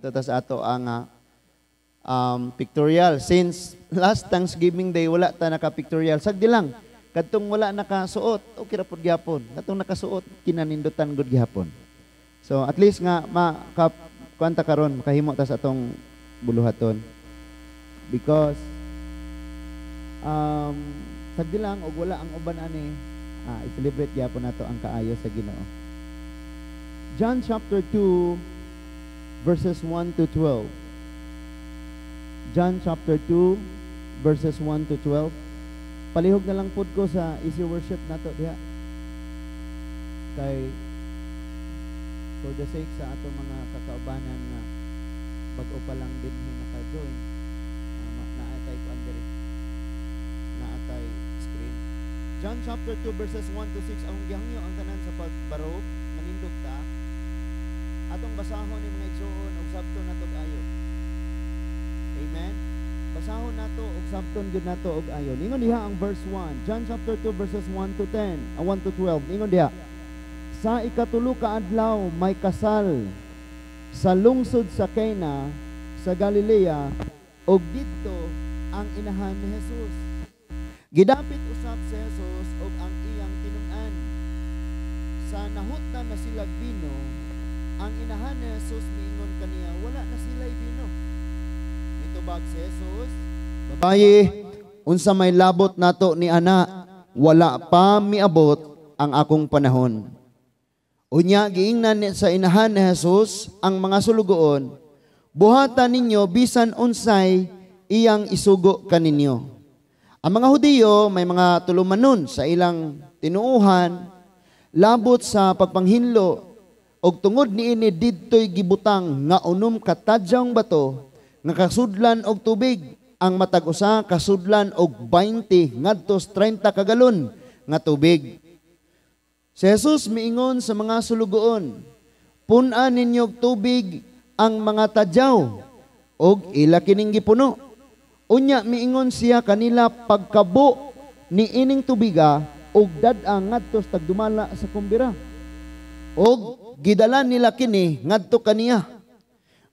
Ito sa ato ang pictorial. Since last Thanksgiving Day, wala ta naka-pictorial. Sagdi lang. Kadtong wala nakasuot, okay ra pud gyapon. Kadtong nakasuot, kinanindutan gud gyapon. So at least nga ma ka kuanta karon, makahimo ta sa atong buluhaton. Because sagdi lang og wala ang uban ani, i-celebrate gyapon nato ang kaayo sa Ginoo. John chapter 2 verses 1 to 12. John chapter 2 verses 1 to 12. Palihog na lang pud ko sa easy worship nato diha. Kay for the sake sa atong mga kakaubanan nga bag-o pa lang din naka-join, naatay kuan diri. Naatay screen. John chapter 2 verses 1 to 6. Ang gihangyo ang tanan sa pagbarog, manindog ta. Atong basahon ni, mga igsuon, og sabton nato og ayo. Amen. Basahon nato og sabton gyud nato og ayo. Ningon diha ang verse 1, John chapter 2 verses 1 to 10, 1 to 12. Ningon diha. Sa ikatulo ka adlaw may kasal sa lungsod sa Cana sa Galilea ug didto ang inahan ni Jesus. Gidapit usab si Jesus ug ang iyang tinun-an. Sa nahutdan na sila bino, ang inahan ni Jesus miingon kaniya, "Wala na sila'y bino." Mitubag si Jesus, "Babayi, unsa may labot nato ni ana? Wala pa miabot ang akong panahon." Unya giingnan sa inahan ni Jesus ang mga sulugoon, "Buhata ninyo bisan unsay iyang isugo kaninyo." Ang mga Hudiyo may mga tulumanon sa ilang tinuuhan labot sa pagpanghinlo, og tungod niini didto'y gibutang nga 6 ka tadyawng bato nga kasudlan og tubig. Ang matag usa kasudlan og 20 ngadto 30 ka galon nga tubig. Si Jesus miingon sa mga sulugoon, "Pun-a ninyo og tubig ang mga tadyaw," og ila kining gipuno. Unya miingon siya kanila, "Pagkabo ni ining tubiga og dad-a ngadto sa tagdumala sa kumbira." Og gidala nila kini ngadto kaniya.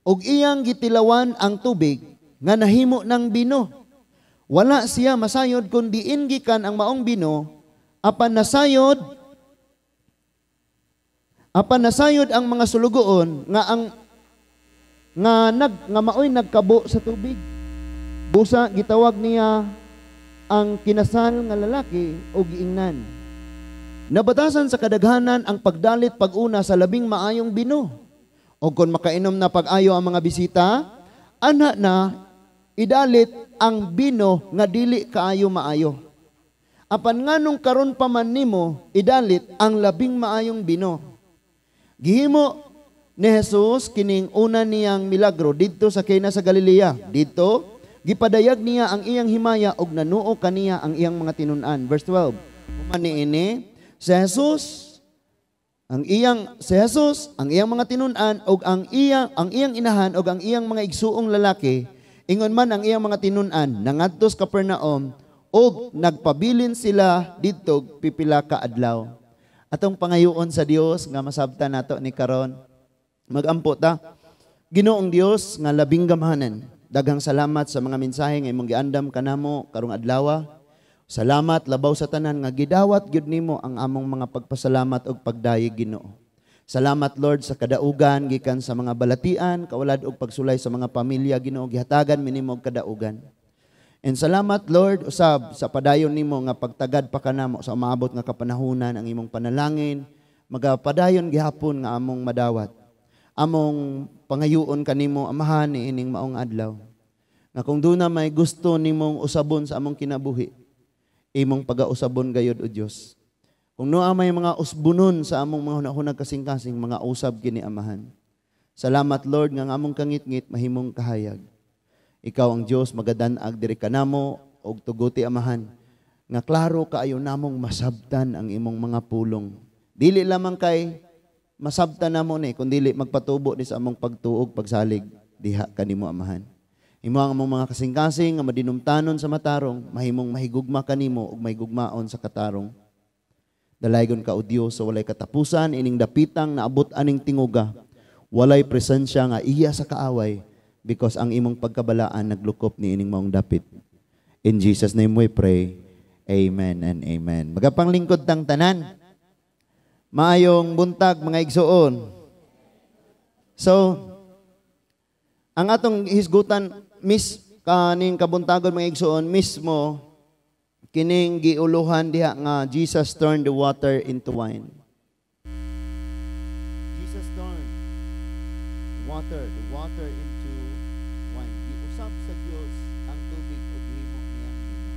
Og iyang gitilawan ang tubig nga nahimo ng bino. Wala siya masayod kung diin gikan ang maong bino, apan nasayod ang mga sulugoon nga ang nga nag nga maoy nagkabo sa tubig. Busa gitawag niya ang kinasal nga lalaki og giingnan, "Nabatasan sa kadaghanan ang pagdalit pag-una sa labing maayong bino. O kung makainom na pag-ayo ang mga bisita, ana na idalit ang bino nga dili kaayo maayo. Apan nganong karon pa man nimo idalit ang labing maayong bino?" Gihimo ni Jesus kining una niyang milagro didto sa Cana sa Galilea. Didto gipadayag niya ang iyang himaya ug nanuo kaniya ang iyang mga tinun-an. Verse 12. Human niini, si Jesus, ang iyang mga tinun-an ug ang iyang inahan ug ang iyang mga igsuong lalaki, ingon man ang iyang mga tinun-an, nangadto sa Capernaum ug nagpabilin sila didto pipila ka adlaw. Atong pangayoon sa Dios nga masabtan nato ni karon. Magampo ta. Ginoong Dios nga labing gamhanan, daghang salamat sa mga mensahe nga imong giandam kanamo karong adlaw. Salamat labaw sa tanan nga gidawat gyud nimo ang among mga pagpasalamat ug pagdayeg, Ginoo. Salamat, Lord, sa kadaugan gikan sa mga balatian, kawalad og pagsulay sa mga pamilya, Ginoo, gihatagan mi nimo og kadaugan. And salamat, Lord, usab sa padayon nimo nga pagtagad pa kanamo sa umaabot nga kapanahunan. Ang imong panalangin magapadayon gihapon nga among madawat. Among pangayuon kanimo, Amahan, niining maong adlaw, nga kung duna may gusto nimong usabon sa among kinabuhi, imong pagausabon gayod, o Dios. Kung naa may mga usbunon sa among mga hunahunag, kasing-kasing, mga usab kini, Amahan. Salamat, Lord, nga ang among kangitngit mahimong kahayag. Ikaw ang Dios magadan-ag diri kanamo og tuguti, Amahan, nga klaro kaayo namong masabtan ang imong mga pulong. Dili lamang kay masabtan namo ni, kundili magpatubo ni sa among pagtuog, pagsalig diha kanimo, Amahan. Imo ang among mga kasing-kasing nga madinumtanon sa matarong, mahimong mahigugma kanimo ug mahigugmaon sa katarong. Dalaygon ka, o Dios, sa walay katapusan, ining dapitang naabot aning tinguga. Walay presensya nga iya sa kaaway because ang imong pagkabalaan naglukop ni ining maong dapit. In Jesus' name we pray. Amen and amen. Magapanglingkod tang tanan. Maayong buntag, mga igsuon. So, ang atong hisgutan mis kaning kabuntagon, mga igsuon, mismo kining giuluhan diha nga Jesus turned the water into wine. Jesus turned the water into wine. Giusab sa Dios ang tubig ug gihimo niyang bino.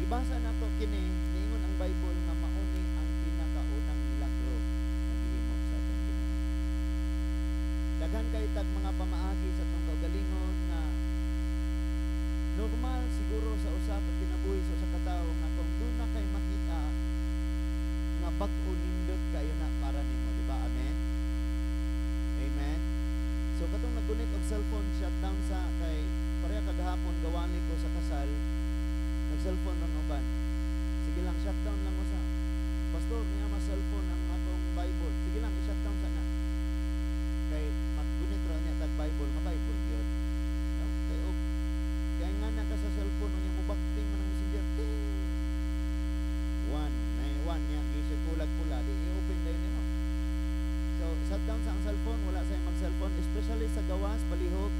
Gibasa nato kini, niingon ang Bible nga mao ni ang pinakaunang milagro nga gihimo sa atong Ginoo. Daghan kay tag mga pamaagi sa atong kaugalingon nga normal siguro sa usa ka kinabuhi sa usa ka tawo nga kung duna kay makita nga bag-o, nindot kayo na para nimo, di ba? Amen. Amen. So katong naggunit og cellphone, shutdown sa kay pareha kagahapon, gawali ko sa kasal, nag-cellphone ang uban. Sige lang, shutdown lang usa. "Pastor, niya ma cellphone ang akong Bible." Sige lang, i-shutdown sa na. Kay maggunit ra niya tag Bible, nga Bible gyud. No? Kay og kay nga na ka sa cellphone unya mubagting man ang Messenger. Ting! One, na one niya, gisig kulag pula, di i-open dayon nimo. So, shutdown sa ang cellphone, wala sa mag-cellphone, especially sa gawas, palihog,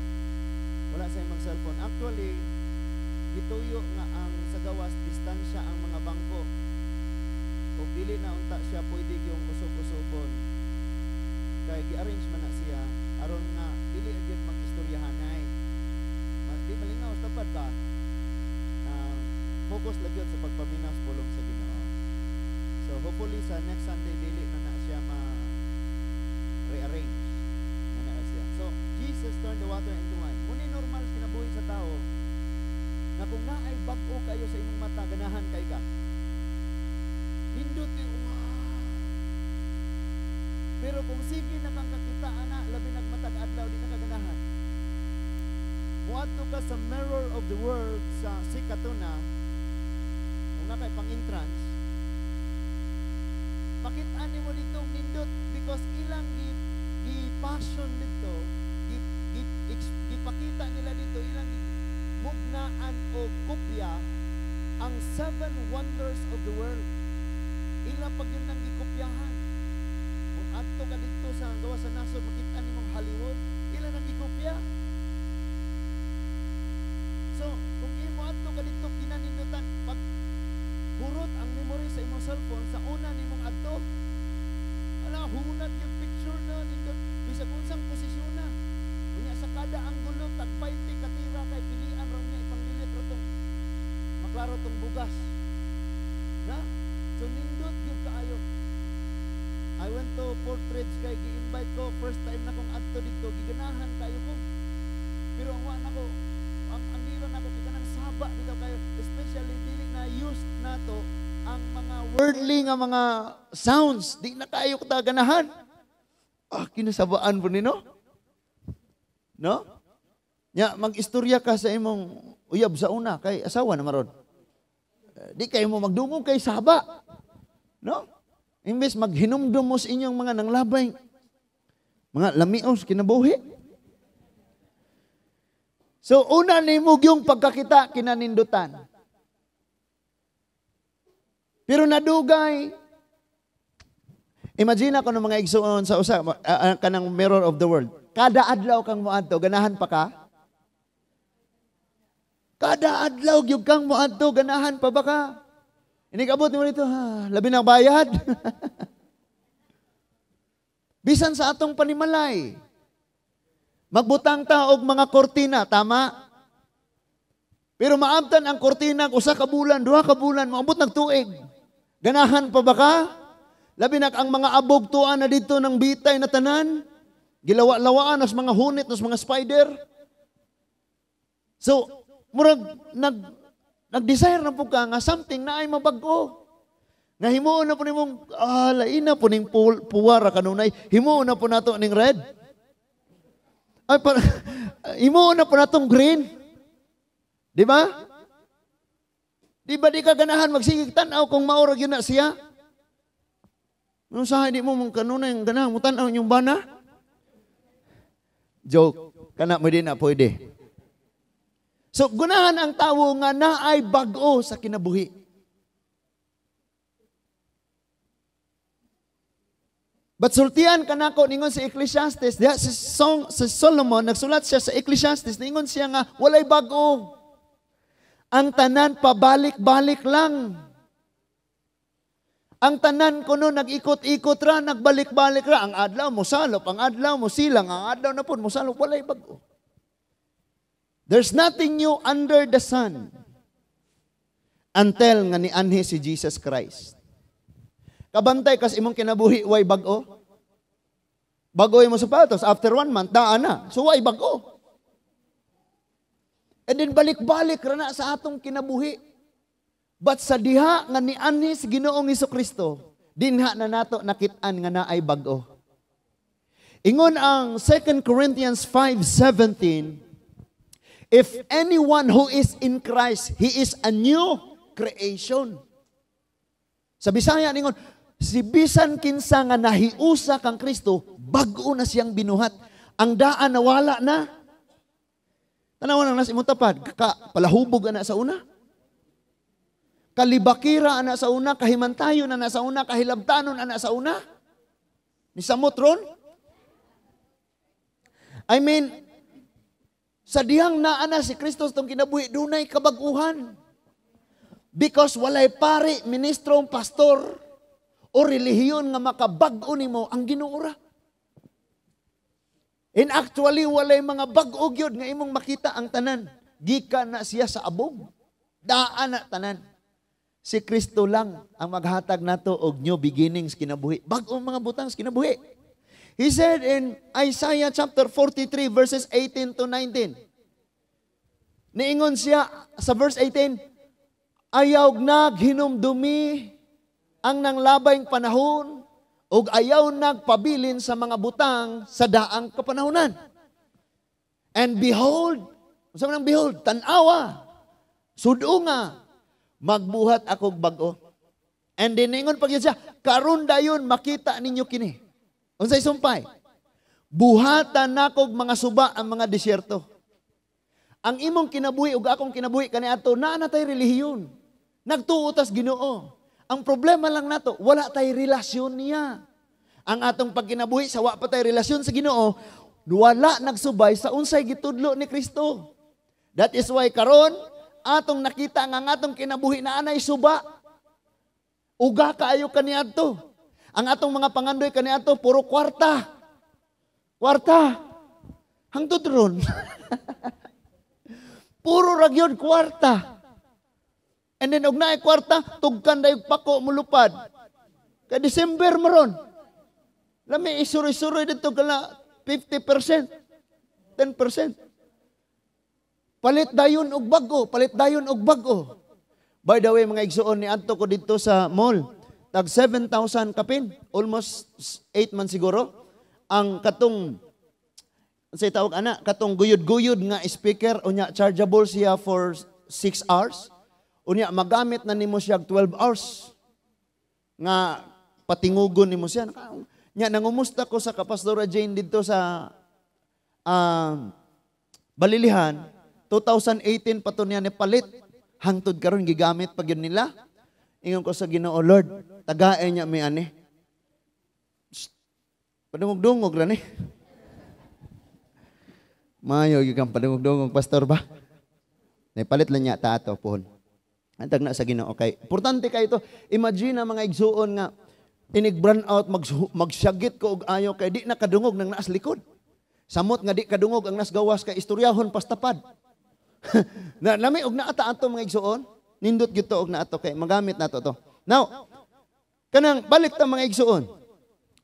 wala sa mag-cellphone. Actually, gituyo nga ang sa gawas, distansya ang mga bangko. O dili na unta siya pwede yung usog-usobon. Kay gi-arrange man na siya aron nga dili gyud mag-istoryahanay. Di malingaw sa tapad ba? Focus lang gyud sa pagpaminaw sa pulong sa Ginoo. So hopefully sa next Sunday dili na na siya ma rearrange. Na na siya. So Jesus turned the water into wine. Muni normal sa kinabuhi sa tao na kung naay bag-o kayo sa imong mata, ganahan kay ka. Nindot kay wow. Pero kung sige na kang kakita ana, labi nagmatag adlaw, di na ka ganahan. Muadto ka sa Mirror of the World sa Sikatuna, kung na kay pang entrance, pakita nimo dito nindot because ilang gi passion dito, gi, gi, gipakita nila dito, ilang mugnaan o kopya ang seven wonders of the world. Ila pag yun nang gikopyahan. Kung adto ka dito sa gawas sa nasod, makita nimong Hollywood, ila nang gikopya. So, kung imo adto ka dito kinanindutan, pag hurot ang memory sa imong cellphone sa una nimong adto, ala, hunat yung picture na nindot bisag unsang posisyon na. Unya sa kada anggulo tag 20 katira kay pilian ra niya ipang-delete ra tong maklaro tong bugas. Na? So nindot gyud kaayo. I went to Fort Ridge kay gi-invite ko, first time na kong adto dito, giganahan kayo ko. Pero ang wa nako ang dira nako kay kanang saba bitaw kayo, especially dili na used nato ang mga worldly nga mga sounds, di na kayo ta ganahan. Ah, kinasabaan po nino. No? Nya mag-istorya ka sa imong uyab sa una kay asawa na maron. Eh, di kayo mo magdungog kay saba. No? Imbes maghinumdum mo sa inyong mga nanglabay, mga lamios kinabuhi. So una nimo yung pagkakita, kinanindutan. Pero nadugay. Imagine ako ng mga igsuon sa usa kanang Mirror of the World. Kada adlaw kang moadto, ganahan pa ka? Kada adlaw gyud kang moadto, ganahan pa ba ka? Inikabot mo dito, ha, labi na bayad. Bisan sa atong panimalay. Magbutang ta og mga kortina, tama? Pero maabtan ang kortina usa ka bulan, 2 ka bulan, maabot nag tuig. Ganahan pa ba ka? Labi na ang mga abog tuan na dito ng bitay na tanan. Gilawa-lawaan nas mga hunit, nas mga spider. So, murag nag-desire na po ka nga something na ay mabag-o. Nga himuon na po nimong, lain na po ning puwara kanunay, himuon na po nato ning red. Ay, para, himuon na po natong green. Di ba? Di ba di ka ganahan magsigig tanaw kung maurag yun na siya? Nung sa di mo mong kanunay ang ganahan, mutan-aw inyong bana? Joke. Kana mo din na pwede. So, gunahan ang tawo nga naay bag-o sa kinabuhi. But sultian kanako ningon sa Ecclesiastes, diha si Solomon nagsulat siya sa Ecclesiastes, ningon siya nga walay bag-o. Ang tanan pabalik-balik lang. Ang tanan kuno nag-ikot-ikot ra, nagbalik-balik ra. Ang adlaw mosalop, ang adlaw mosilang, ang adlaw na pud mosalop, walay bag-o. There's nothing new under the sun until nga nianhi si Jesus Christ. Kabantay kas imong kinabuhi way bag-o. Bag-o imong sapatos after 1 month daan na. So way bag-o. And then balik-balik ra na sa atong kinabuhi. But sa diha nga nianhi si Ginoong Hesukristo, dinha na nato nakit-an nga naay bag-o. Ingon ang 2 Corinthians 5:17, if anyone who is in Christ, he is a new creation. Sa Bisaya ningon, si bisan kinsa nga nahiusa kang Kristo, bag-o na siyang binuhat. Ang daan nawala na. Tanawa nang nas imong tapad, palahubog ana sa una. Kalibakira ana sa una, kahimantayon ana sa una, kahilabtanon ana sa una. Nisamot ron? I mean, sa dihang naa na si Kristo tong kinabuhi, dunay kabag-uhan. Because walay pari, ministro, pastor, o relihiyon nga makabag-o nimo ang Ginoo ra. And actually, walay mga bag-o gyud nga imong makita ang tanan. Gikan na siya sa abog. Daan na tanan. Si Kristo lang ang maghatag nato og new beginnings kinabuhi. Bag-o mga butang kinabuhi. He said in Isaiah chapter 43 verses 18 to 19. Niingon siya sa verse 18, ayaw naghinumdumi ang nanglabayng panahon ug ayaw nagpabilin sa mga butang sa daang kapanahonan. And behold, unsa man ang behold? Tan-awa, sud-unga, magbuhat akog bag-o. And then ningon pag siya, karon dayon makita ninyo kini. Unsay sumpay? Buhatan nakog mga suba ang mga disyerto. Ang imong kinabuhi ug akong kinabuhi kaniadto naa na tay relihiyon. Nagtuo tas Ginoo. Ang problema lang nato, wala tay relasyon niya. Ang atong pagkinabuhi sa wa pa tay relasyon sa Ginoo, wala nagsubay sa unsay gitudlo ni Kristo. That is why karon atong nakita nga ang atong kinabuhi na anay suba. Uga kaayo kaniadto. Ang atong mga pangandoy kaniadto puro kwarta. Kwarta. Hangtod ron. Puro ra gyud kwarta. And then og naay kwarta, tugkan dayog pako mulupad. Kay December maron. Lami isuroy-suroy dito kala 50%, 10%. Palit dayon og bag-o, palit dayon og bag-o. By the way, mga igsuon, niadto ko dito sa mall. Tag 7,000 kapin, almost 8 man siguro. Ang katong say tawag ana, katong guyod-guyod nga speaker unya chargeable siya for 6 hours. Unya magamit na nimo siya 12 hours nga patingugon nimo siya. Nya nangumusta ko sa Kapastora Jane didto sa Balilihan, 2018 pa to niya ni palit. Hangtod karon gigamit pa gyud nila. Ingon ko sa Ginoo, Lord, tagae niya mi ani. Padungog-dungog ra ni. Mayo gyud kang padungog-dungog, pastor ba? Naipalit lang niya ta ato pohon. Antag na sa Ginoo kay importante kay ito. Imagine ang mga igsuon nga inig brand out magsyagit ko og ayo kay di na kadungog nang naas likod. Samot nga di kadungog ang nas gawas kay istoryahon pastapad. Na lami og naata ato mga igsuon, nindot gyud to og naato kay magamit nato to. Now, kanang balik ta mga igsuon.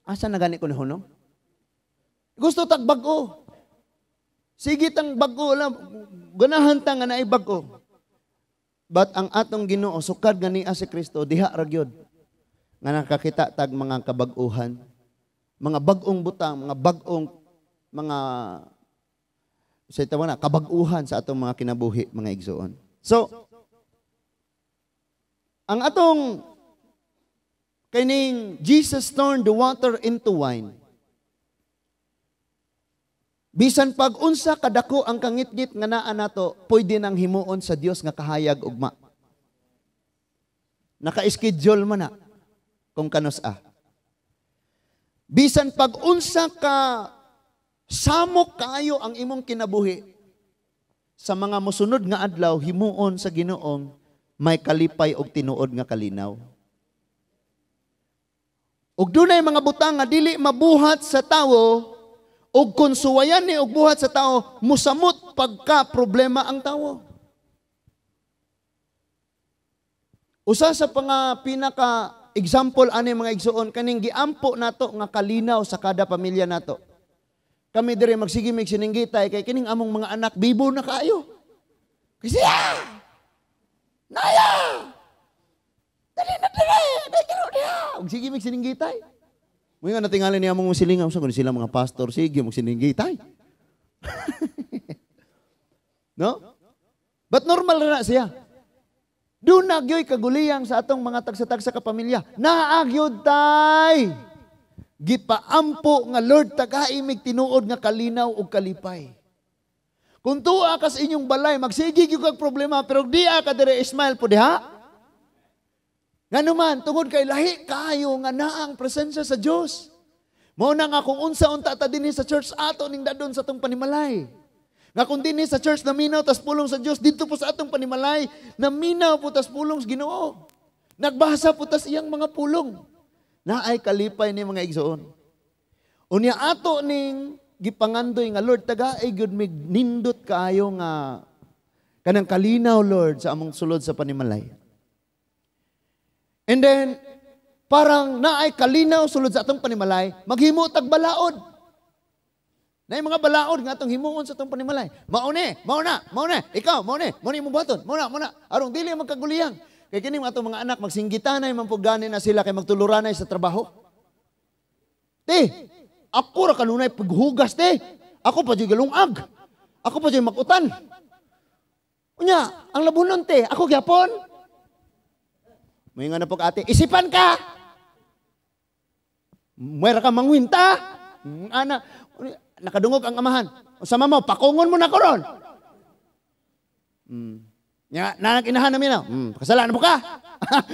Asa na gani ko ni hunong? Gusto tag bag-o. Sige tang bag-o lang, ganahan ta nga naay bag-o. But ang atong Ginoo sukad nga niya si Kristo diha ra gyud nga nakakita tag mga kabag-uhan, mga bag-ong butang, mga bag-ong mga sa tawag na kabag-uhan sa atong mga kinabuhi, mga igsoon. So ang atong Kining Jesus turned the water into wine. Bisan pag unsa kadako ang kangitngit nga naa nato, pwede nang himuon sa Dios nga kahayag ugma. Naka-schedule man na kung kanus-a. Bisan pag unsa ka samok kaayo ang imong kinabuhi, sa mga mosunod nga adlaw, himuon sa Ginoong may kalipay og tinuod nga kalinaw. Ug dunay mga butang nga dili mabuhat sa tawo, ug kung suwayan ni og buhat sa tao, musamot pagka problema ang tawo. Usa sa mga pinaka example ani mga igsuon, kaning giampo nato nga kalinaw sa kada pamilya nato. Kami diri magsige mig sininggitay kay kining among mga anak bibo na kaayo. Kasi naya! Dali na dali! Dali diha! Ug sige mig sininggitay. Muy nga natingali niya mong silingan sa sila mga pastor, sige mong sininggitay. No? But normal na siya. Doon nagyoy kaguliyang sa atong mga tagsa-tagsa ka pamilya. Naagyod tay! Gipaampo nga Lord, tagaimig tinuod nga kalinaw ug kalipay. Kung tuwa ka sa inyong balay, magsige gyud kag problema, pero diya ka dire smile po diha. Ngano man, tungod kay lahi kayo nga naang presensya sa Dios. Mao na nga kung unsa unta ta dinhi sa church ato ning dadon sa atong panimalay. Nga kung dinhi sa church naminaw tas pulong sa Dios, didto po sa atong panimalay naminaw po tas pulong sa Ginoo. Nagbasa po tas iyang mga pulong. Naay kalipay ni mga igsoon. Unya ato ning gipangandoy nga Lord, tagaay gyud mig nindot kaayo nga kanang kalinaw, Lord, sa among sulod sa panimalay. And then parang naay kalinaw sulod sa atong panimalay, maghimo tag balaod. Naay mga balaod nga atong himuon sa atong panimalay. Maune, mauna, maune, ikaw, maune, maune imong buhaton, mauna, mauna, arong dili magkaguliyang. Kay kini mga atong mga anak magsinggitanay man pud gani na sila kay magtuluranay sa trabaho. Te, ako ra kanunay paghugas te. Ako pa jud galungag. Ako pa jud makutan. Unya, ang labunon te, ako gyapon. May nga na po ate, isipan ka. Muera ka mangwinta. Ana, nakadungog ang amahan. Sama mo, pakungon mo na ko ron. Nga, nanag-inahan namin na. Kasalanan mo ka.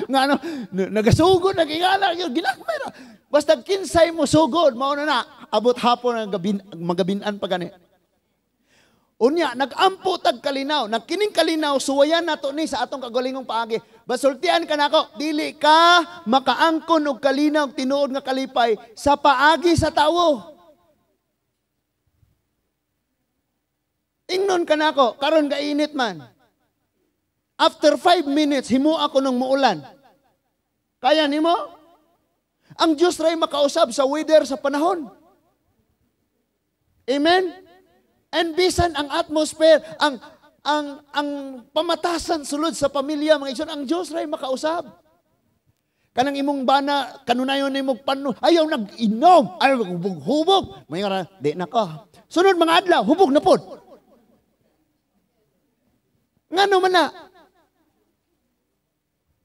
Nga ano, nagasugod, nag-ingala, ginakmay na. Basta kinsay mo sugod, mauna na, abot hapon ang magabinan pa gani. Unya, nag-ampo tag kalinaw, nagkining kalinaw, suwayan nato ni sa atong kagalingong paagi. Basultian ka nako, dili ka makaangkon og kalinaw, tinuod nga kalipay sa paagi sa tawo. Ingnon ka nako, karon kainit man. After 5 minutes, himo ako ng muulan. Kaya nimo? Ang Diyos ray makausab sa weather sa panahon. Amen? And bisan ang atmosphere, ang pamatasan sulod sa pamilya, mga igsoon, ang Diyos ray makausab. Kanang imong bana, kanunayon nimong pano, ayaw nag-inom, ayaw hubog. May nga, di na ka. Sunod mga adlaw, hubog na pod. Ngano man na?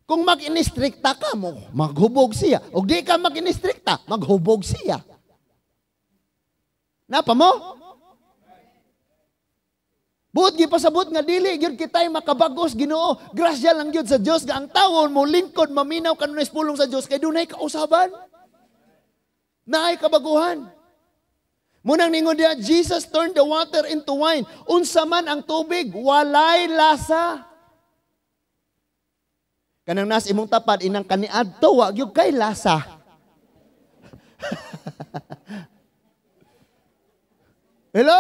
Kung mag-inistrikta ka mo, maghubog siya. O di ka mag-inistrikta, maghubog siya. Napa mo? Buot gipasabot nga dili gyud kitay makabagos Ginoo. Grasya lang gyud sa Dios nga ang tawon mo lingkod maminaw kanunay pulong sa Dios kay dunay kausaban. Naay kabaguhan. Munang ningon diha, Jesus turned the water into wine. Unsa man ang tubig, walay lasa. Kanang nas imong tapad inang kaniadto wa gyud kay lasa. Hello?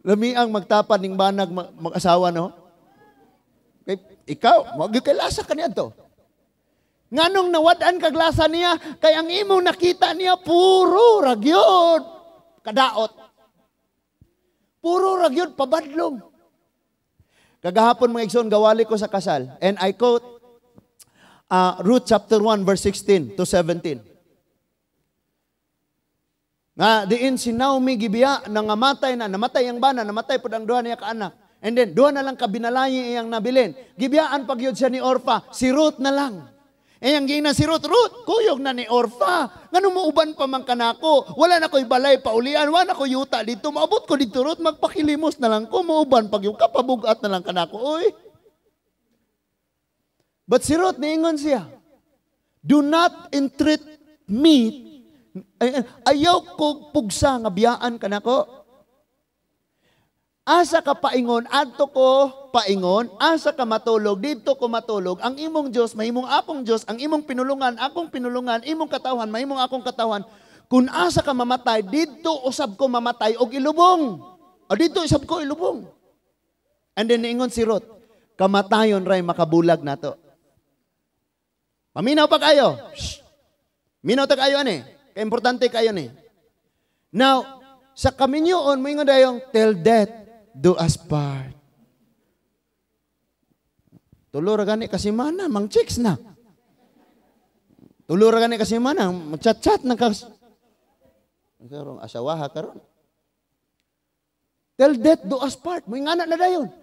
Lami ang magtapad ning banag mag-asawa, no? Kay ikaw, wa gyud kay lasa kaniadto. Nganong nawad-an kag lasa niya, kay ang imong nakita niya puro ra gyud kadaot. Puro ra gyud pabadlong. Kagahapon mga igsoon, gawali ko sa kasal. And I quote Ruth chapter 1 verse 16 to 17. Nga diin si Naomi gibiya nangamatay na, namatay ang bana, namatay pud ang duha niya ka anak. And then duha na lang ka binalayi iyang nabilin. Gibiyaan pag yun siya ni Orpah, si Ruth na lang. Eh, ang giingnan si Ruth, "Ruth, kuyog na ni Orfa. Ngano muuban pa man kanako? Wala na ko'y balay paulian, wala na ko'y yuta dito. Maabot ko dito, Ruth, magpakilimos na lang ko, muuban pag yung kapabugat na lang kanako. Oy." But si Ruth, niingon siya, "Do not entreat me, ayaw ko pugsa nga biyaan kanako. Asa ka paingon, adto ko paingon, asa ka matulog, didto ko matulog. Ang imong Diyos, mahimong akong Diyos, ang imong pinulungan, akong pinulungan, imong katawhan, mahimong akong katawhan. Kung asa ka mamatay, didto usab ko mamatay og ilubong. O didto usab ko ilubong." And then niingon si Ruth, "Kamatayon ray makabulag nato." Paminaw pa kayo. Shh. Minaw ta kayo ani. Kay importante kayo ni. Now, sa kaminyoon, moingon dayong, "Till death do us part." Tulo ra gani kasi mana, mang chicks na. Tulo ra gani kasi mana, chat-chat na ka. Karong asawaha karon. "Till death do us part." Moingana na dayon.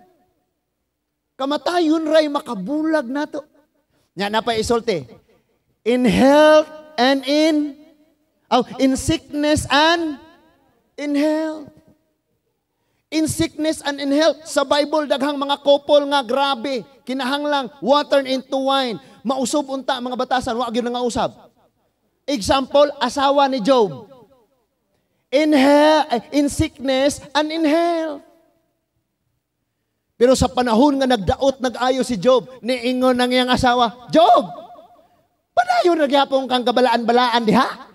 Kamatayon ray makabulag nato. Nya na pa isulti. In health and in oh, in sickness and in health. In sickness and in health. Sa Bible, daghang mga couple nga grabe. Kinahanglang water into wine. Mausab unta mga batasan, wa gyud nga usab. Example, asawa ni Job. In sickness and in health. Pero sa panahon nga nagdaot nag-ayo si Job, niingon ng iyang asawa, "Job, padayon na gyapon kang kabalaan-balaan diha.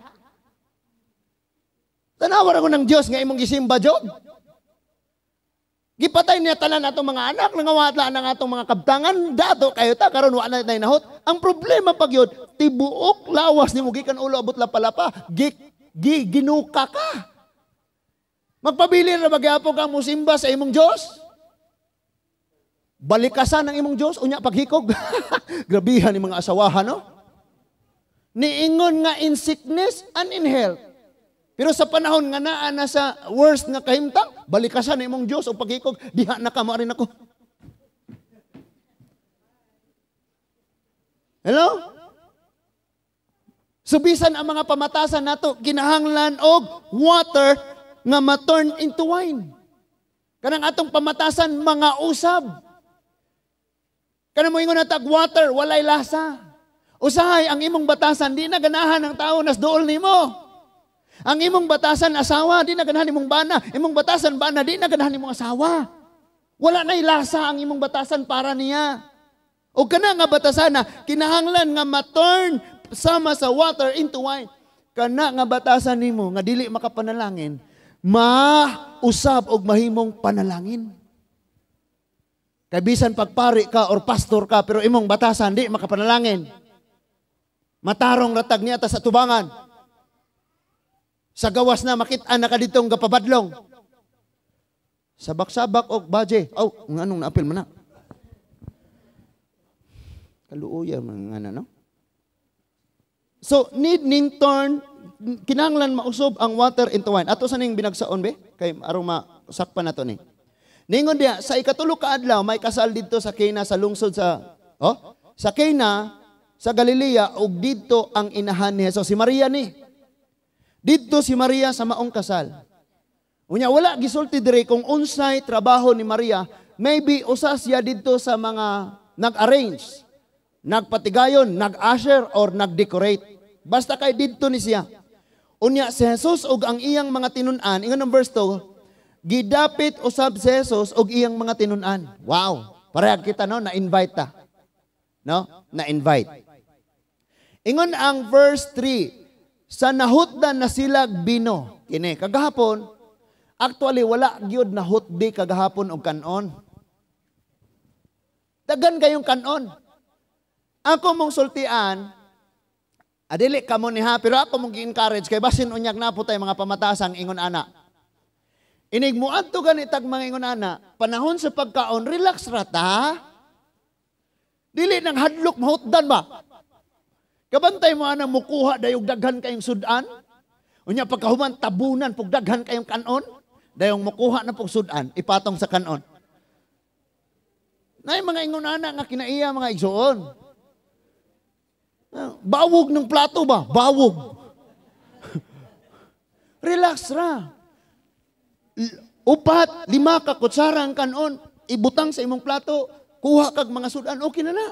Tanawa ra ko ng Diyos nga imong gisimba, Job. Gipatay niya tanan atong mga anak, nangawatla ng atong mga kabtangan, dato kayo ta, karon wa na tay nahot." Ang problema pag yun, tibuok lawas nimo gikan ulo abot lapa-lapa, ginuka ka. Magpabilin ra magyapon kang musimba sa imong Diyos? Balikasan ang imong Diyos, unya paghikog. Grabihan ni mga asawahan, no? Niingon nga in sickness and in health. Pero sa panahon nga naa na sa worst nga kahimtang, balikasan ang imong Diyos o paghikog, diha na ka, maarin ako. Hello? So bisan ang mga pamatasan nato, kinahanglan og water nga ma-turn into wine. Kanang atong pamatasan, mga usab. Kanang moingon na tag water, walay lasa. Usahay, ang imong batasan, di na ganahan ang tao nas dool nimo. Ang imong batasan asawa, di na ganahan imong bana. Imong batasan bana, di na ganahan imong asawa. Wala na'y lasa ang imong batasan para niya. O kana nga batasana, kinahanglan nga ma-turn sama sa water into wine. Kana nga batasan nimo nga dili makapanalangin, mausab og mahimong panalangin. Kay bisan pagpari ka or pastor ka, pero imong batasan di makapanalangin. Matarong ratag niya ta sa tubangan. Sa gawas na makit-an na ka ditong gapabadlong. Sabak-sabak og baje. Oh, nganong naapil man na. Kaluoya man nga na, no? So, need ning turn, kinahanglan mausob ang water into wine. Ato sa ning binagsaon be? Kay arong masakpan na to ni. Ningon diya, sa ikatulo ka adlaw, may kasal didto sa Cana sa lungsod sa, oh, sa Cana, sa Galilea, ug didto ang inahan ni Jesus. Si Maria ni. Didto si Maria sa maong kasal. Unya, wala gisulti diri kung unsay trabaho ni Maria. Maybe usa siya didto sa mga nag-arrange, nagpatigayon, nag-usher, or nag-decorate. Basta kay didto ni siya. Unya, si Jesus ug ang iyang mga tinun-an, ingon ang verse 2, gidapit usab si Jesus og iyang mga tinun-an. Wow! Parehag kita, no? Na-invite ta. No? Na-invite. Ingon ang verse 3, sa nahutdan na sila bino. Kini, kagahapon, actually wala gyud nahutdi kagahapon og kanon. Dagan kayong kanon. Ako mong sultian, adili kamo ni ha, pero ako mong gi-encourage kay basin unyag na po tayo mga pamatasang ingon ana. Inig muadto gani tag mga ingon ana, panahon sa pagkaon, relax ra ta. Dili nang hadlok mahutdan ba? Kabantay mo ana mukuha dayog daghan kayong sudan. Unya pagkahuman tabunan pug daghan kayong kanon, dayong mukuha na pug sudan ipatong sa kanon. Nay mga ingon ana nga kinaiya mga igsoon. Bawog ng plato ba? Bawog. Relax ra. Upat, lima ka kutsara ang kanon, ibutang sa imong plato, kuha kag mga sudan, okay na na.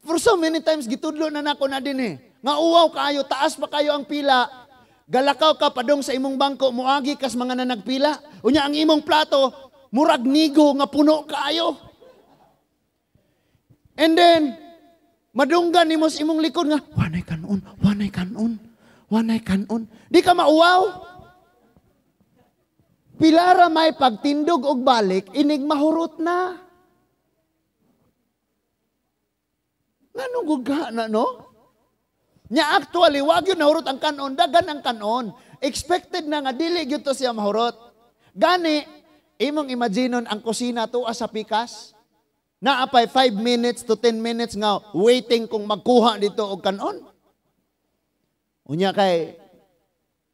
For so many times, gitudlo na nako na din eh. Nga uwaw kayo, taas pa kayo ang pila, galakaw ka padong sa imong bangko, muagi kas mga nanagpila. Unya ang imong plato, murag nigo nga puno kaayo. And then, madunggan nimo sa imong likod nga, "Wanay kanon, wanay kanon, wanay kanon." Di ka mauwaw. Pilara may pagtindog og balik, inig mahurot na. Nganong guga na, no? Nya actually, wag yun nahurot ang kanon, dagan ang kanon. Expected na nga, dili gyud to siya mahurot. Gani, imong imaginon ang kusina tuwa sa pikas. Naapay 5 minutes to 10 minutes nga waiting kung magkuha dito og kanon. Unya kay,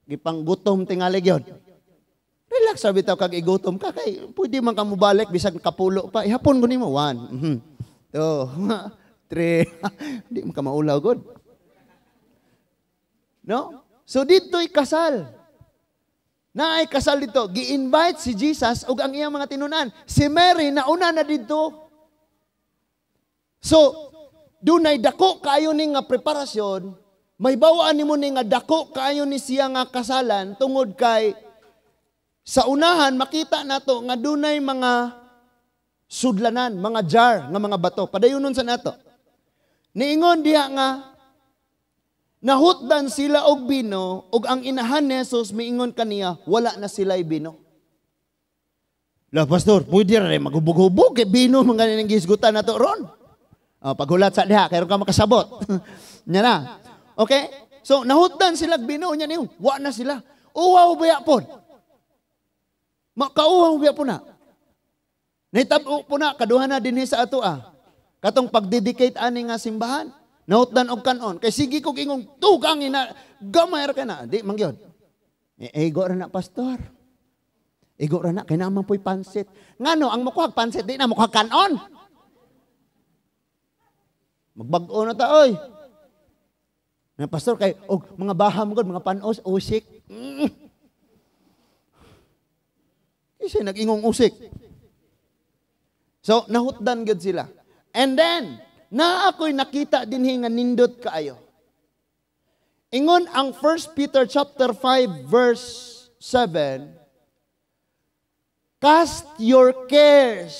gipanggutom tingali gyud. Relax sabi bitaw kag igutom ka kay pwede man ka mobalik bisag kapulo pa. Ihapon ko nimo 1. 2, 3. Di man ka maulaw gud. No? So dito'y kasal. Naay kasal dito. Gi-invite si Jesus ug ang iyang mga tinunan. Si Mary nauna na dito. So dunay dako kaayo ni nga preparasyon, may bawaan nimo ni nga dako kaayo ni siya nga kasalan tungod kay sa unahan makita nato nga dunay mga sudlanan, mga jar nga mga bato. Padayunon sa nato. Niingon diha nga nahutdan sila og bino ug ang inahan ni Jesus miingon kaniya wala na sila'y bino. La pastor, pwede ra maghubog-hubog kay bino man gani ning gisgutan nato ron. Oh, paghulat sa diha kay ka makasabot. Nya na. Okay? So nahutdan sila og bino nya niyo, wa na sila. Uwaw baya pod. Makauwaw biya po na. Nahitabo po na, kaduha na dinhi sa ato ah. Katong pagdedicate ani nga simbahan, nahutdan og kanon. Kay sige kog ingong tugang ina, gamay ra ka na. Di man gyud. Igo ra na pastor. Igo ra na kay naa man po'y pansit. Ngano ang mokuhag pansit di na mokuhag kanon. Magbag-o na ta oy. Na pastor kay og mga baham gud, mga panos usik. Kasi nag-ingong usik. So, nahutdan gud sila. And then, na ako'y nakita dinhi nga nindot kaayo. Ingon ang 1 Peter chapter 5 verse 7, cast your cares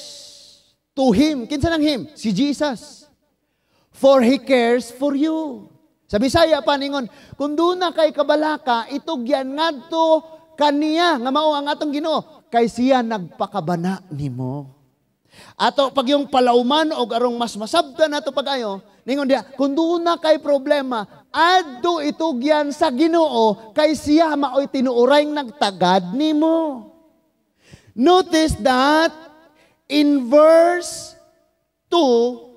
to Him. Kinsa nang Him? Si Jesus. For He cares for you. Sa Bisaya pa ningon, kung duna kay kabalaka, itugyan ngadto kaniya nga mao ang atong Ginoo, kay siya nagpakabana nimo. Ato pag yung palauman og arong mas masabtan nato pag-ayo, ningon diha, kung duna kay problema, adto itugyan sa Ginoo kay siya maoy tinuoray nagtagad nimo. Notice that in verse 2,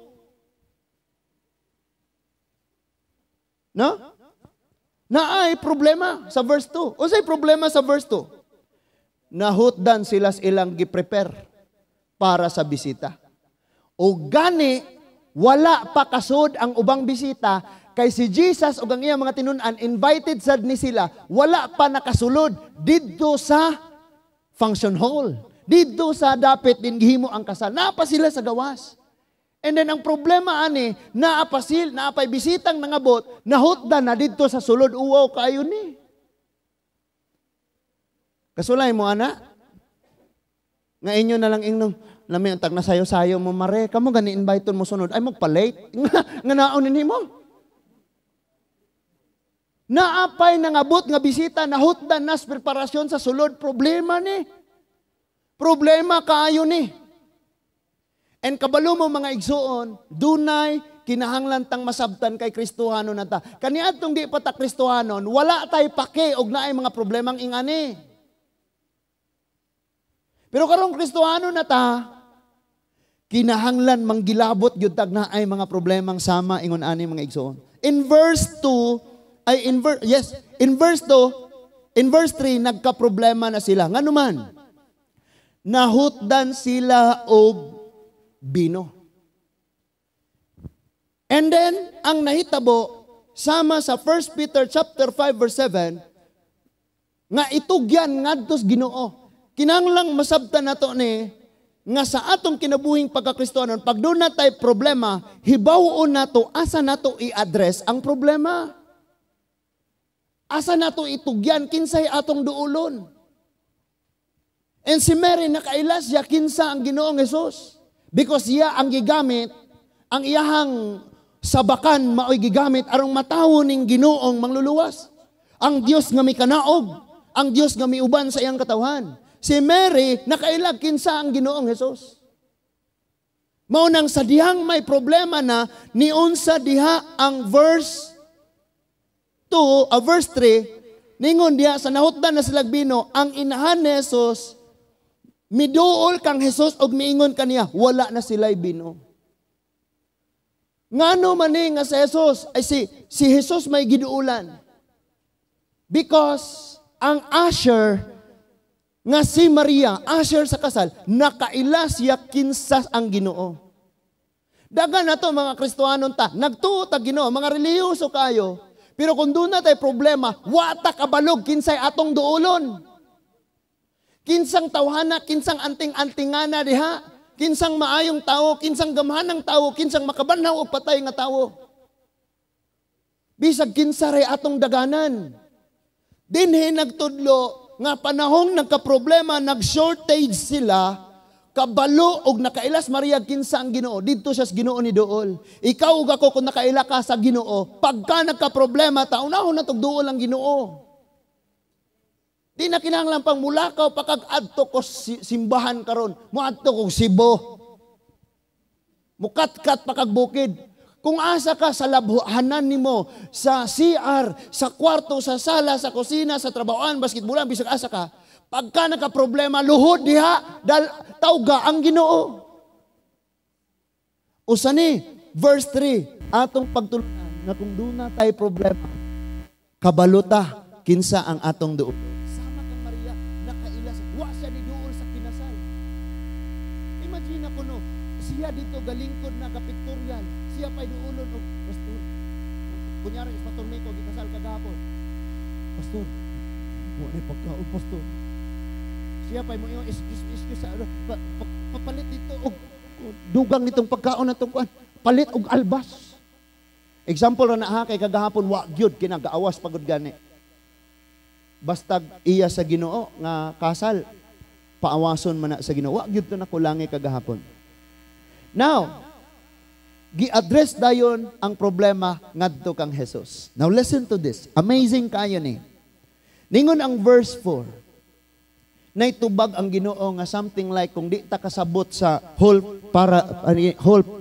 no? Naay problema sa verse 2. Unsay problema sa verse 2? Nahutdan sila sa ilang gi-prepare para sa bisita. O gani, wala pa kasud ang ubang bisita kay si Jesus ug ang iyang mga tinun-an invited sad ni sila, wala pa nakasulod didto sa function hall. Didto sa dapit din gihimo ang kasal. Naa pa sila sa gawas. And then ang problema ani, naapasil, naapay bisitang nangabot, nahutdan na didto sa sulod, uwaw kayo ni. Kasulay mo ana? Nga inyo na lang ingnom, lami ang tag na sayo-sayo mo mare, kamo gani invite mo sunod, ay magpa-late. Nga naon nimo. Naapay nangabot nga bisita, nahutdan nas preparasyon sa sulod, problema ni. Problema kaayo ni. And kabalo mo mga igsuon, dunay kinahanglan tang masabtan kay Kristohanon na ta. Kaniadtong di pa ta Kristohanon, wala tay pake og naay mga problemang ingani. Pero karong Kristohanon na ta, kinahanglan manggilabot gyud tag naay mga problemang sama ingon ani mga igsuon. In verse 2, ay in verse yes, in verse 2, in verse 3 nagka-problema na sila. Ngano man? Nahutdan sila og bino. And then, ang nahitabo, sama sa 1 Peter chapter 5 verse 7, nga itugyan ngadto sa Ginoo. Kinahanglang masabtan nato ni nga sa atong kinabuhing pagkakristohanon, pag duna tay problema, hibaw-on nato asa nato i-address ang problema. Asa nato itugyan, kinsay atong duulon. And si Mary, nakaila siya kinsa ang Ginoong Jesus. Because siya ang gigamit, ang iyahang sabakan maoy gigamit arong matawo ning Ginoong mangluluwas. Ang Dios nga mikanaog, ang Dios nga miuban sa iyang katawhan. Si Mary, nakailag kinsa ang Ginoong Jesus. Mao nang sa dihang may problema na, niunsa diha ang verse 2, verse 3, ningon diha sa nahutdan na silag bino, ang inahan ni Jesus, miduol kang Jesus og miingon kaniya, "Wala na sila'y bino." Ngano man ni nga si Jesus, ay si Jesus may giduulan? Because ang usher nga si Maria, usher sa kasal, nakaila siya kinsa ang Ginoo. Dagan na to mga Kristohanon ta, nagtuo ta Ginoo, mga relihiyoso kayo. Pero kung duna tay problema, wa ta kabalog kinsay atong duulon. Kinsang tawhana, kinsang anting-antingana diha, kinsang maayong tao, kinsang gamhanang tao, kinsang makabanhaw og patay nga tao. Bisag kinsa ray atong daganan. Dinhi nagtudlo nga panahong nagka-problema, nag-shortage sila, kabalo og nakailas Maria kinsa ang Ginoo, didto siya sa Ginoo ni duol. Ikaw ug ako, kung nakaila ka sa Ginoo, pagka nagka-problema ta, unahon na duol ang Ginoo. Di na kinahanglan pang mulakaw pa kag adto ko simbahan karon, moadto kog Cebu. Mukatkat pa kag bukid. Kung asa ka sa labhanan nimo, sa CR, sa kwarto, sa sala, sa kusina, sa trabahoan, basketbolan, bisag asa ka, pagka nagka-problema, luhod diha, dal, tawga ang Ginoo. Usa ni, verse 3, atong pagtulunan nga kung duna tay problema, kabaluta kinsa ang atong duol. Sama kang Maria, nakailas, wa siya ni duol sa kinasal. Imagine ako no, siya dito galingkod na kapiktorial, siya pa'y duulon og pastor. Kunyari, is Pastor Miko, gikasal kagahapon. "Pastor, wa ni pagkaon, pastor." Siya pa'y mo yung excuse, excuse sa ano, papalit dito og dugang nitong pagkaon natong kuan. Palit og albas. Example ra na ha, kay kagahapon wa gyud kinagaawas pagod gani. Basta iya sa Ginoo nga kasal, paawason man na sa Ginoo. Wa gyud to nakulangi kagahapon. Now, gi-address dayon ang problema ngadto kang Jesus. Now listen to this. Amazing kayo ni. Ningon ang verse 4. Naitubag ang Ginoo nga something like kung di ta kasabot sa whole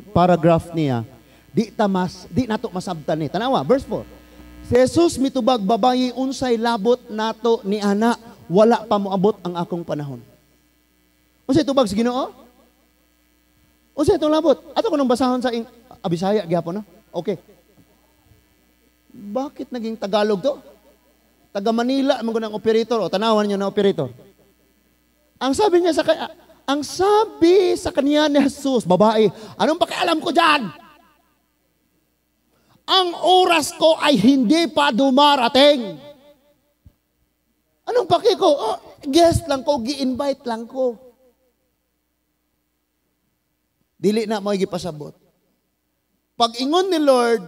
paragraph niya, di nato masabtan ni. Tanawa, verse 4. Si Jesus mitubag, "Babayi, unsay labot nato ni ana? Wala pa moabot ang akong panahon." Unsay tubag sa Ginoo? Unsay itong labot? Ato ko nang basahon sa Bisaya gyapon no? Okay. Bakit naging Tagalog to? Taga Manila man ng operator o tanawan niyo na operator. Ang sabi sa kanya ni Jesus, "Babae, anong pakialam ko diyan? Ang oras ko ay hindi pa dumarating." Anong paki ko? Oh, guest lang ko, gi-invite lang ko. Dili na mo gipasabot. Pag ingon ni Lord,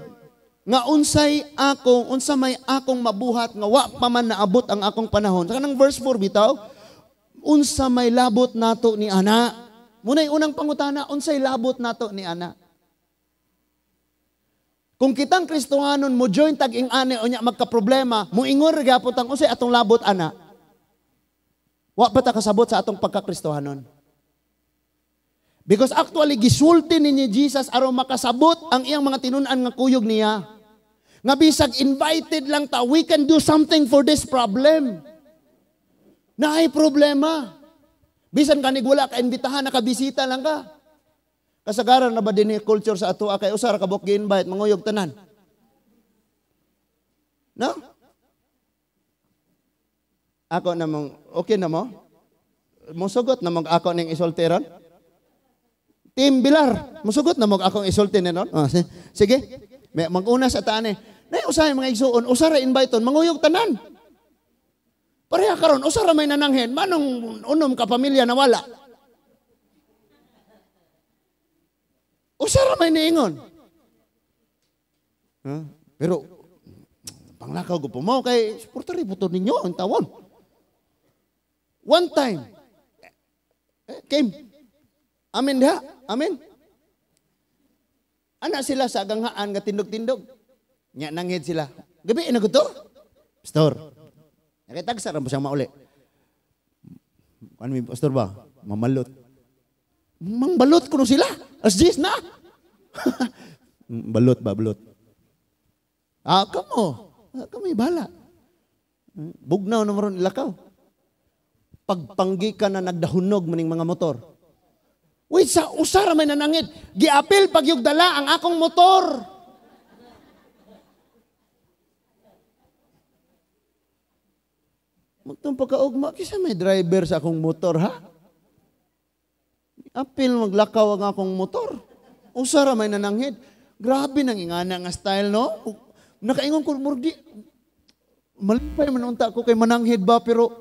nga unsa may akong mabuhat nga wa pa man naabot ang akong panahon. Sa kanang verse 4 bitaw, unsa may labot nato ni ana? Muna'y unang pangutana, unsay labot nato ni ana? Kung kitang Kristohanon mo join tag ing ani unya magka-problema, mo ingon ra gyapon tang unsay atong labot ana? Wa pa ta kasabot sa atong pagka-Kristohanon. Because actually gisulti ni Jesus aron makasabot ang iyang mga tinun-an nga kuyog niya. Nga bisag invited lang ta, we can do something for this problem. Naay problema. Bisan kanig wala ka imbitahan, nakabisita lang ka. Kasagaran na ba din ni culture sa ato kay usa ra ka buok gi-invite, manguyog tanan? No? Ako namong okay na mo? Musugot na mong ako ning isultiron? Team Bilar, musugot na mo akong isulti ni ron. Oh, sige. May mag-una sa taan eh. Nay usahay mga igsuon, usara invite on, manguyog tanan. Pareha karon, usara may nananghen, manong unom ka pamilya nawala. Usara may niingon. Huh? Pero panglakaw ko po mo kay suporta rin po ninyo ang tawon. One time, came. Amen diha. Amen. Ana sila sa ganghaan nga tindog-tindog. Nya nanghid sila. Gabi na gusto? Pastor. Nakitagsa ra mo siyang mauli. Ano mi pastor ba? Mamalot. Mangbalot kuno sila. As 10 na. Balot ba, balot. Ah, kamo. Kami bala. Bugnaw na maron ilakaw. Pagpanggi ka na nagdahunog maning mga motor. Uy, sa usara may nanangit. Giapil pagyug dala ang akong motor. Magtong pagkaugma, kisa may driver sa akong motor, ha? Apil maglakaw ang akong motor. Usara may nananghid. Grabe nang ingana nga style, no? Nakaingon ko, murdi, malipay man unta ko kay mananghid ba, pero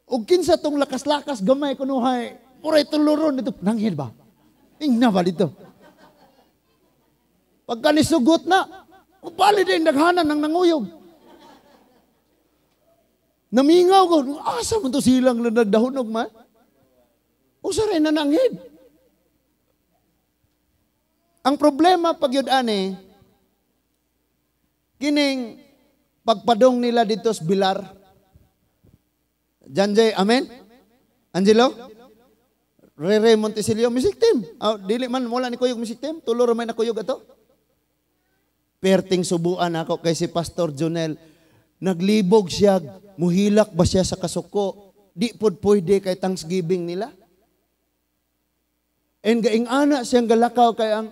og kinsa tong lakas-lakas gamay kunuhay. Muray tuluron dito. Nanghid ba? Ingna ba dito? Pagka nisugot na, upali din naghanan ng nanguyog. Namingaw ko, asa man to silang na nagdahunog man? Usa rin na nanghid. Ang problema pag yun ane, kining pagpadong nila dito sa Bilar. Janjay, amen? Angelo? Rere Montesilio, music team. Oh, dili man, wala ni kuyog music team. Tulo ramay na kuyog ato. Perting subuan ako kay si Pastor Jonel. Naglibog siya, muhilak ba siya sa kasuko? Di pod pwede kay Thanksgiving nila. And gaing ana siyang galakaw kay ang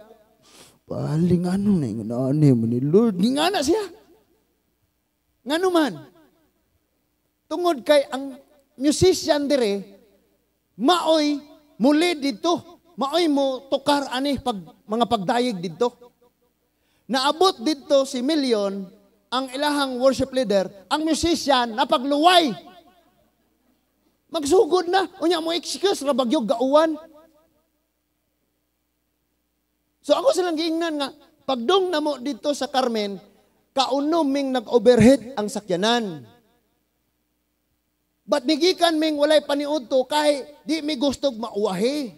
paling ano na yung ano mo ni Lord. Ngana siya. Ngano man? Tungod kay ang musician dire, maoy muli dito, maoy mo tukar ani pag mga pagdayeg dito. Naabot dito si Million, ang ilahang worship leader, ang musician napagluway. Magsugod na, unya mo excuse ra bagyog gauwan. So ako silang giingnan nga pagdong namo dito sa Carmen, kauno ming nag-overhead ang sakyanan. But migikan ming walay paniudto kay di mi gustog mauwahi.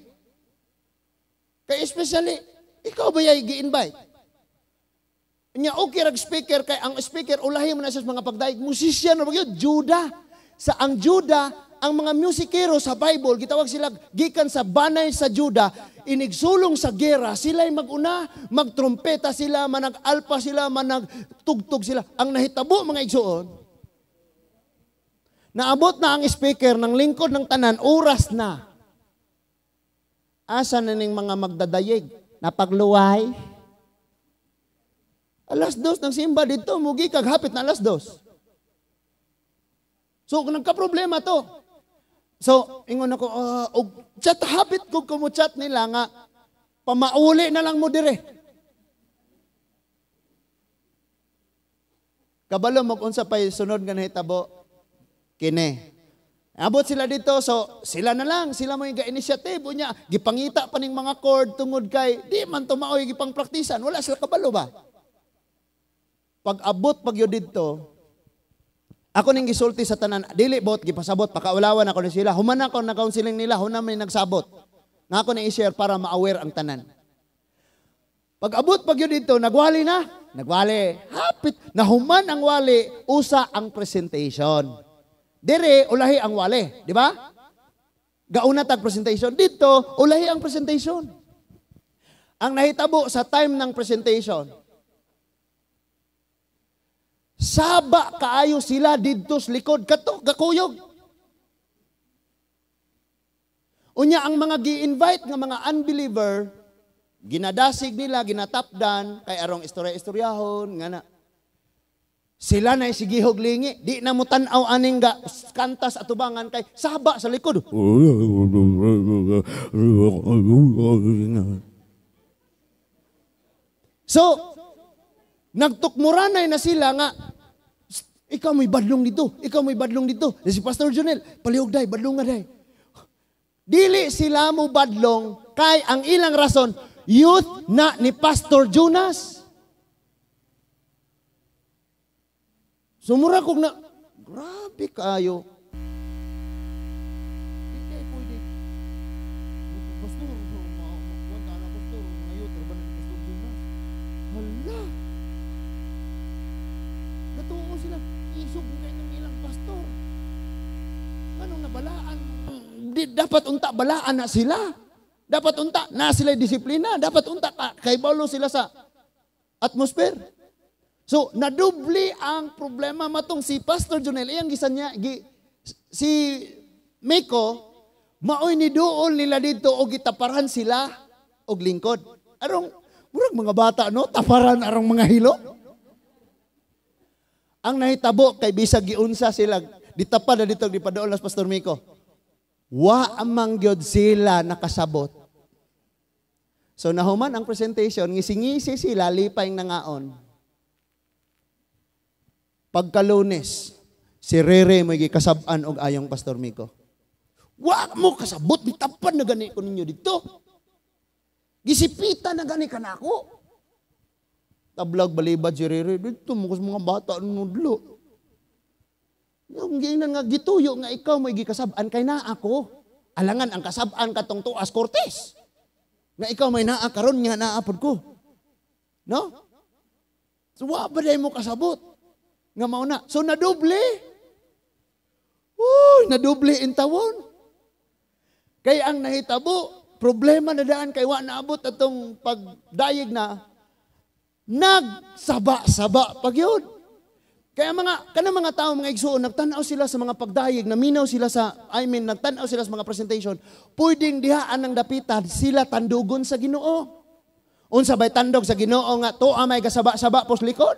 Kay especially ikaw ba yay gi-invite? Nya okay rag speaker kay ang speaker ulahi man na siya sa mga pagdaig. Musician ra gyud Judah. Sa ang Judah, ang mga musikero sa Bible gitawag sila gikan sa banay sa Judah, inigsulong sa gera, sila'y maguna, magtrompeta sila, manag-alpa sila, managtugtog sila. Ang nahitabo mga igsuon, naabot na ang speaker ng lingkod ng tanan, oras na. Asa na ning mga magdadayeg? Napagluway. 2:00 ng simba dito, mugi kag hapit na 2:00. So, nagka-problema to. So, ingon ako, og chat hapit ko kumuchat nila nga, pamauli na lang mo dire. Kabalo mag-unsa pa'y sunod nga nahitabo, kini. Abot sila dito, so sila na lang, sila mo yung ga-initiative niya, gipangita pa ning mga chord tungod kay, di man tumaoy gipang praktisan, wala sila kabalo ba? Pag abot pag yun dito, ako ning gisulti sa tanan, dili bot, gipasabot, pakaulawan ako ni sila, human ako na counseling nila, human may nagsabot. Nga ako nang i-share para ma-aware ang tanan. Pag abot pag yun dito, nagwali na, nagwali, hapit, nahuman ang wali, usa ang presentation. Dire, ulahi ang wali, di ba? Gauna tag presentation. Dito, ulahi ang presentation. Ang nahitabo sa time ng presentation, saba kaayo sila didto sa likod kato gakuyog. Unya ang mga gi-invite nga mga unbeliever, ginadasig nila, ginatapdan kay arong istorya-istoryahon nga na. Sila na sigihog lingi, di na mo tan-aw aning ga kantas atubangan kay saba sa likod. So, nagtukmuranay na sila nga, ikaw may badlong dito, ikaw may badlong dito. Si Pastor Jonel, palihog day, badlong nga day. Dili sila mo badlong kay ang ilang rason, youth na ni Pastor Jonas. Sumura kog na, grabe kayo. Hindi pwede. Pastor, makuwanta na pastor, mga youth, ba na Pastor Jonas? Hala! Natuo sila, isog kayo ng ilang pastor. Anong nabalaan? Di, dapat unta balaan na sila. Dapat unta na sila disiplina. Dapat unta kay balo sila sa atmosphere. So, nadubli ang problema matong si Pastor Jonel. Iyang gisan niya, si Miko, maoy ni duol nila dito o gitaparan sila og lingkod. Arong, murag mga bata, no? Taparan arong mga hilo. Ang nahitabo kay bisag giunsa sila, ditapad na dito, gipaduol na Pastor Miko. Wa amang gyud sila nakasabot. So, nahuman ang presentation, ngisingisi sila, lipay nangaon. Pagkalunes, si Rere may gikasab-an og ayong Pastor Miko. Wa mo kasabot, bitapan na gani ko ninyo dito. Gisipitan na gani ka na ako. Tablag balibad si Rere, dito mo mga bata nudlo. Yung giingnan nga gituyo nga ikaw may gikasab-an kay naa ako. Alangan ang kasab-an katong tuas Cortez. Nga ikaw may naa karon nga naa pod ko. No? So wa ba day mo kasabot? Nga mauna. So nadoble. Uy, nadoble in tawon. Kay ang nahitabo, problema na daan kay wa naabot atong pagdayeg na nagsaba-saba pag yun. Kaya mga kanang mga tao, mga igsuon, nagtan-aw sila sa mga pagdayeg, naminaw sila sa, nagtan-aw sila sa mga presentation, pwedeng dihaan ng dapitan, sila tandugon sa Ginoo. Unsa bay tandog sa Ginoo nga tuwa may gasaba-saba pos likod?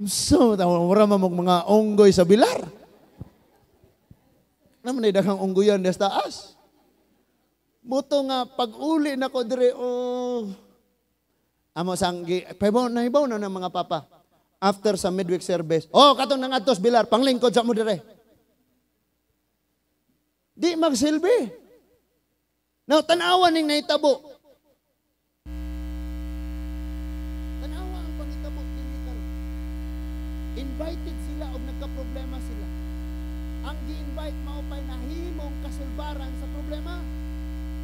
So, mura man mga unggoy sa bilar. Naman ay daghang unggoyan des taas. Buto nga pag-uli na ko dire, oh. Amo sanggi, pero nahibaw na ng mga papa. After sa midweek service, oh, katong nangadtos bilar, panglingkod sa mo dire. Di magsilbi. Now, tanawa ning nahitabo. Tanawa ang pangitabo dinhi karon. Invited sila og nagka-problema sila. Ang gi-invite mao pay nahimong kasulbaran sa problema.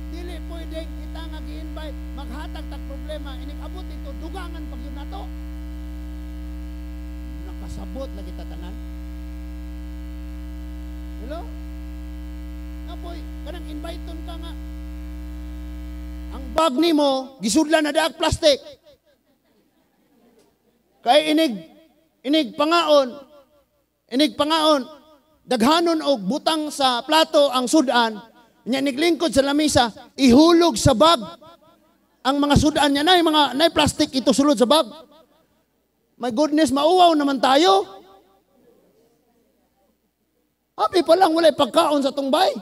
Dili pwedeng kita nga gi-invite maghatag tag problema inig abot dito dugangan pag yun nato. Nakasabot lagi tatanan. Hello? Apoy, kanang inviteon ka nga. Ang bag nimo gisudlan na daag plastic. Kay inig pangaon, daghanon og butang sa plato ang sudan. Nya niglingkod sa lamisa, ihulog sa bag ang mga sudan niya, nay mga nay plastic ito sulod sa bag. My goodness, mauwaw naman tayo. Happy pa lang walay pagkaon sa tungbay.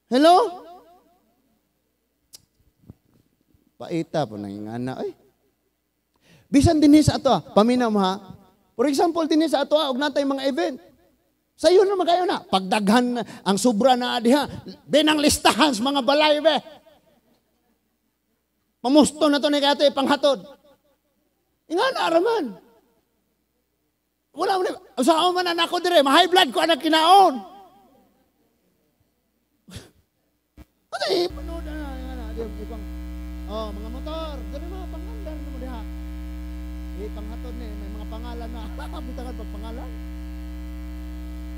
Hello? Paita po nang ingana ay. Bisan dinhi sa ato, paminaw mo ha. For example, dinhi sa ato og natay mga event. Sayo naman kayo na. Pagdaghan ang sobra na diha, binang listahan sa mga balay be. Pamusto na to ni kato ipanghatod. Ingana raman. Wala mo na. Usaon man na ako dire, ma-high blood ko anak kinaon. Ano panood na ingana ibang oh, mga motor, dire mga pangandar na mo diha. Ipanghatod ni may mga pangalan na butangan pag pangalan.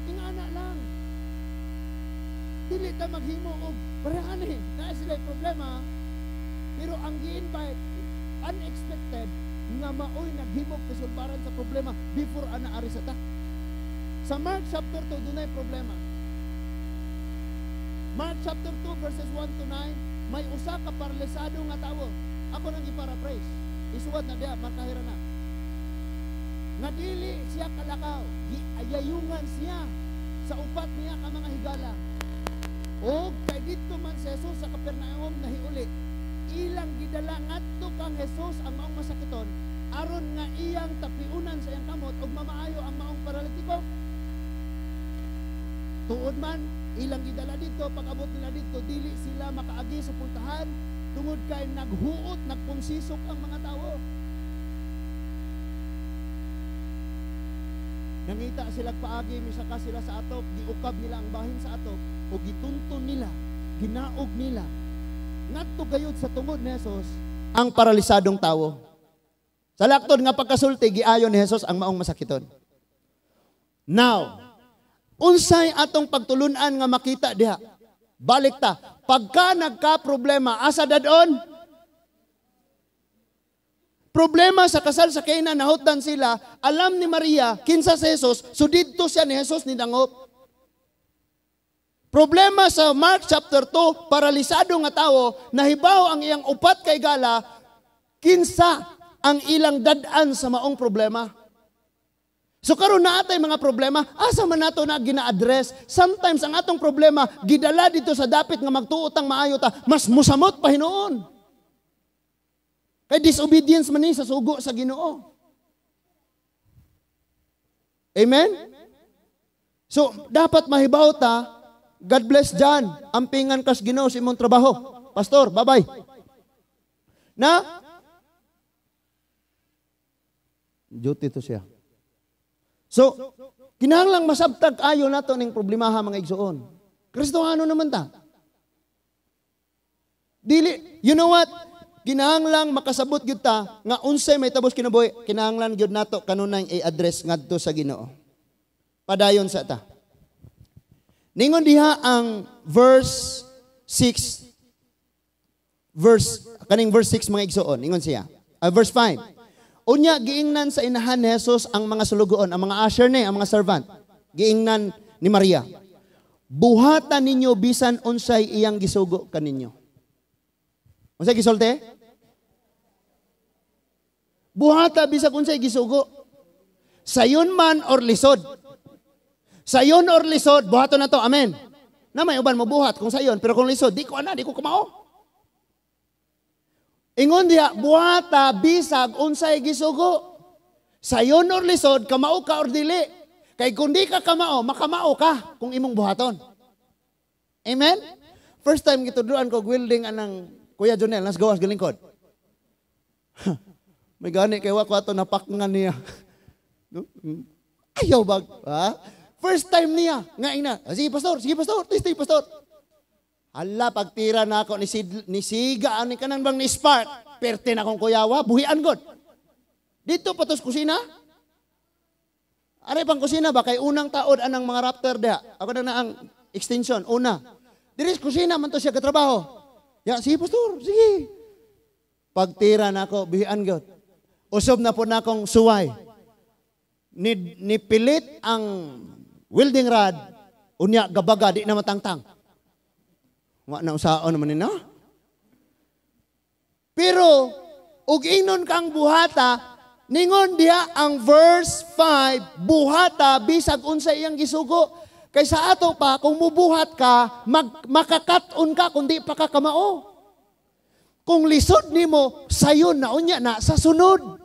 Ingana lang. Dili ta maghimo og parehan eh. Naa sila problema. Pero ang gi-invite unexpected nga maoy naghimog kasulbaran sa problema before ana ari sa ta. Sa Mark chapter 2 dunay problema. Mark chapter 2 verses 1 to 9, May usa ka paralisado nga tawo. Ako nang gi-paraphrase. Isuwat na diha, markahira na. Nga dili siya kalakaw, giayayungan siya sa upat niya ka mga higala. O kay didto man si Jesus sa Capernaum nahiuli, ilang gidala ngadto kang Jesus ang maong masakiton aron nga iyang tapiunan sa iyang kamot ug mamaayo ang maong paralitiko. Tuod man, ilang gidala didto, pag-abot nila didto, dili sila makaagi sa puntahan tungod kay naghuot, nagpungsisok ang mga tawo. Nangita sila paagi, misaka sila sa atop, giukab nila ang bahin sa atop, o gitunton nila, ginaog nila. Ngadto gayud sa tungod ni Jesus ang paralisadong tawo. Sa laktod nga pagkasulti, giayon ni Jesus ang maong masakiton. Now, unsay atong pagtulunan nga makita diha? Balik ta, pagka nagka-problema, asa dadon? Problema sa kasal sa Cana, nahutdan sila, alam ni Maria, kinsa si Jesus, so didto siya ni Jesus ni dangop. Problema sa Mark chapter 2, paralisado nga tawo, nahibaw ang iyang upat kay gala, kinsa ang ilang dad-an sa maong problema. So karon naa tay mga problema, asa man nato na gina-address? Sometimes ang atong problema gidala dito sa dapit nga magtuo tang maayo ta, mas musamot pa hinuon. Kay disobedience man ni sa sugo sa Ginoo. Amen? So dapat mahibaw ta, God bless John, ampingan kas Ginoo sa imong trabaho. Pastor, bye-bye. Na duty to siya. So, kinahanglang masabtag ayo nato ning problemaha mga igsoon. Kristohano naman ta. Dili, you know what? Kinahanglang makasabot gyud ta nga unsay may tabos kinabuhi, kinahanglan gyud nato kanunay i-address ngadto sa Ginoo. Padayon sa ta. Ningon diha ang verse 6, verse kaning verse 6 mga igsoon, ningon siya. Verse 5. Unya giingnan sa inahan ni Jesus ang mga sulugoon, ang mga usher ni, ang mga servant. Giingnan ni Maria. Buhatan ninyo bisan unsay iyang gisugo kaninyo. Unsay gisulti? Buhata bisag unsay gisugo. Sayon man or lisod. Sayon or lisod, buhaton na to. Amen. Na may uban mo buhat kung sayon, pero kung lisod, di ko ana, di ko kamao. Ingon diha, buhata bisag unsay gisugo. Sayon or lisod, kamao ka or dili. Kay kung di ka kamao, makamao ka kung imong buhaton. Amen? First time gitudloan ko welding anang Kuya Jonel, nas gawas galingkod. May gani kay wa ko ato napakngan niya. Ayaw bag, ha? First time niya nga ina. Sige pastor, sige pastor. Hala, pagtira na ako ni siga ani kanan bang ni spark. Perte na akong kuyawa, buhian god. Dito pa tos kusina. Are pang kusina ba kay unang taod anang mga raptor diha. Ako na ang extension una. Diri sa kusina man to siya katrabaho. Ya, sige pastor, sige. Pagtira na ako, bihian gyud. Usob na po na akong suway. Ni pilit ang welding rod, unya gabaga di na matangtang. Wa na usaon naman ni na. Pero og ingnon kang buhata, ningon diha ang verse 5, buhata bisag unsa iyang gisugo. Kay sa ato pa, kung mubuhat ka, makakat-on ka kung di pa ka kamao. Kung lisod nimo, sayon na unya na sa sunod.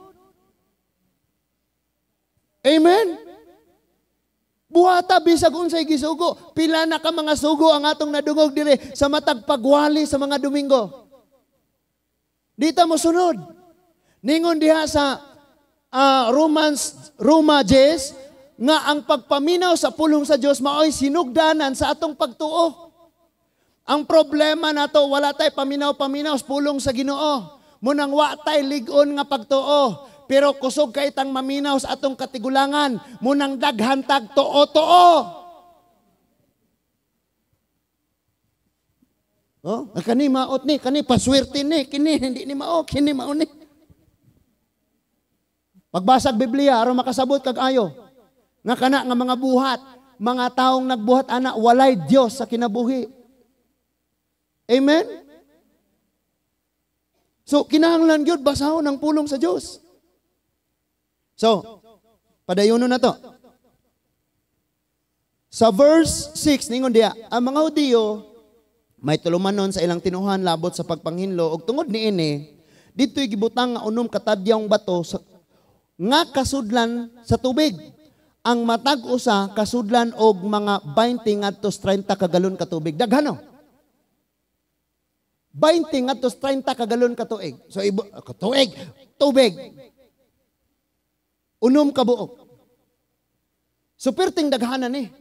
Amen? Buhata bisag unsay gisugo. Pila na ka mga sugo ang atong nadungog dire sa matag pagwali sa mga Domingo. Dita mo sunod. Ningon diha sa Roma 10, nga ang pagpaminaw sa pulong sa Dios maoy sinugdanan sa atong pagtuo. Ang problema nato, wala tay paminaw-paminaw sa pulong sa Ginoo. Munang wa tay lig-on nga pagtuo. Pero kusog kay tang maminaw sa atong katigulangan, munang daghan tag tuo-tuo. Oh, kani maot ni, kani paswerte ni, kini hindi ni mao, kini mao ni. Pagbasag Biblia aron makasabot kag ayo. Nga kana nga mga buhat, mga taong nagbuhat ana walay Dios sa kinabuhi. Amen? So kinahanglan gyud basahon ang pulong sa Dios. So, padayonon na to. Sa verse 6 ningon diya, ang mga Hudiyo may tulumanon sa ilang tinuhan labot sa pagpanghinlo og tungod niini didto'y gibutang nga 6 ka tadyawng bato sa, nga kasudlan sa tubig. Ang matag usa kasudlan og mga 20 ngadto 30 ka galon ka tubig. Daghan no? 20 ngadto 30 ka galon ka tuig. So ibo, tuig, tubig. 6 ka buok. So perting daghanan ni.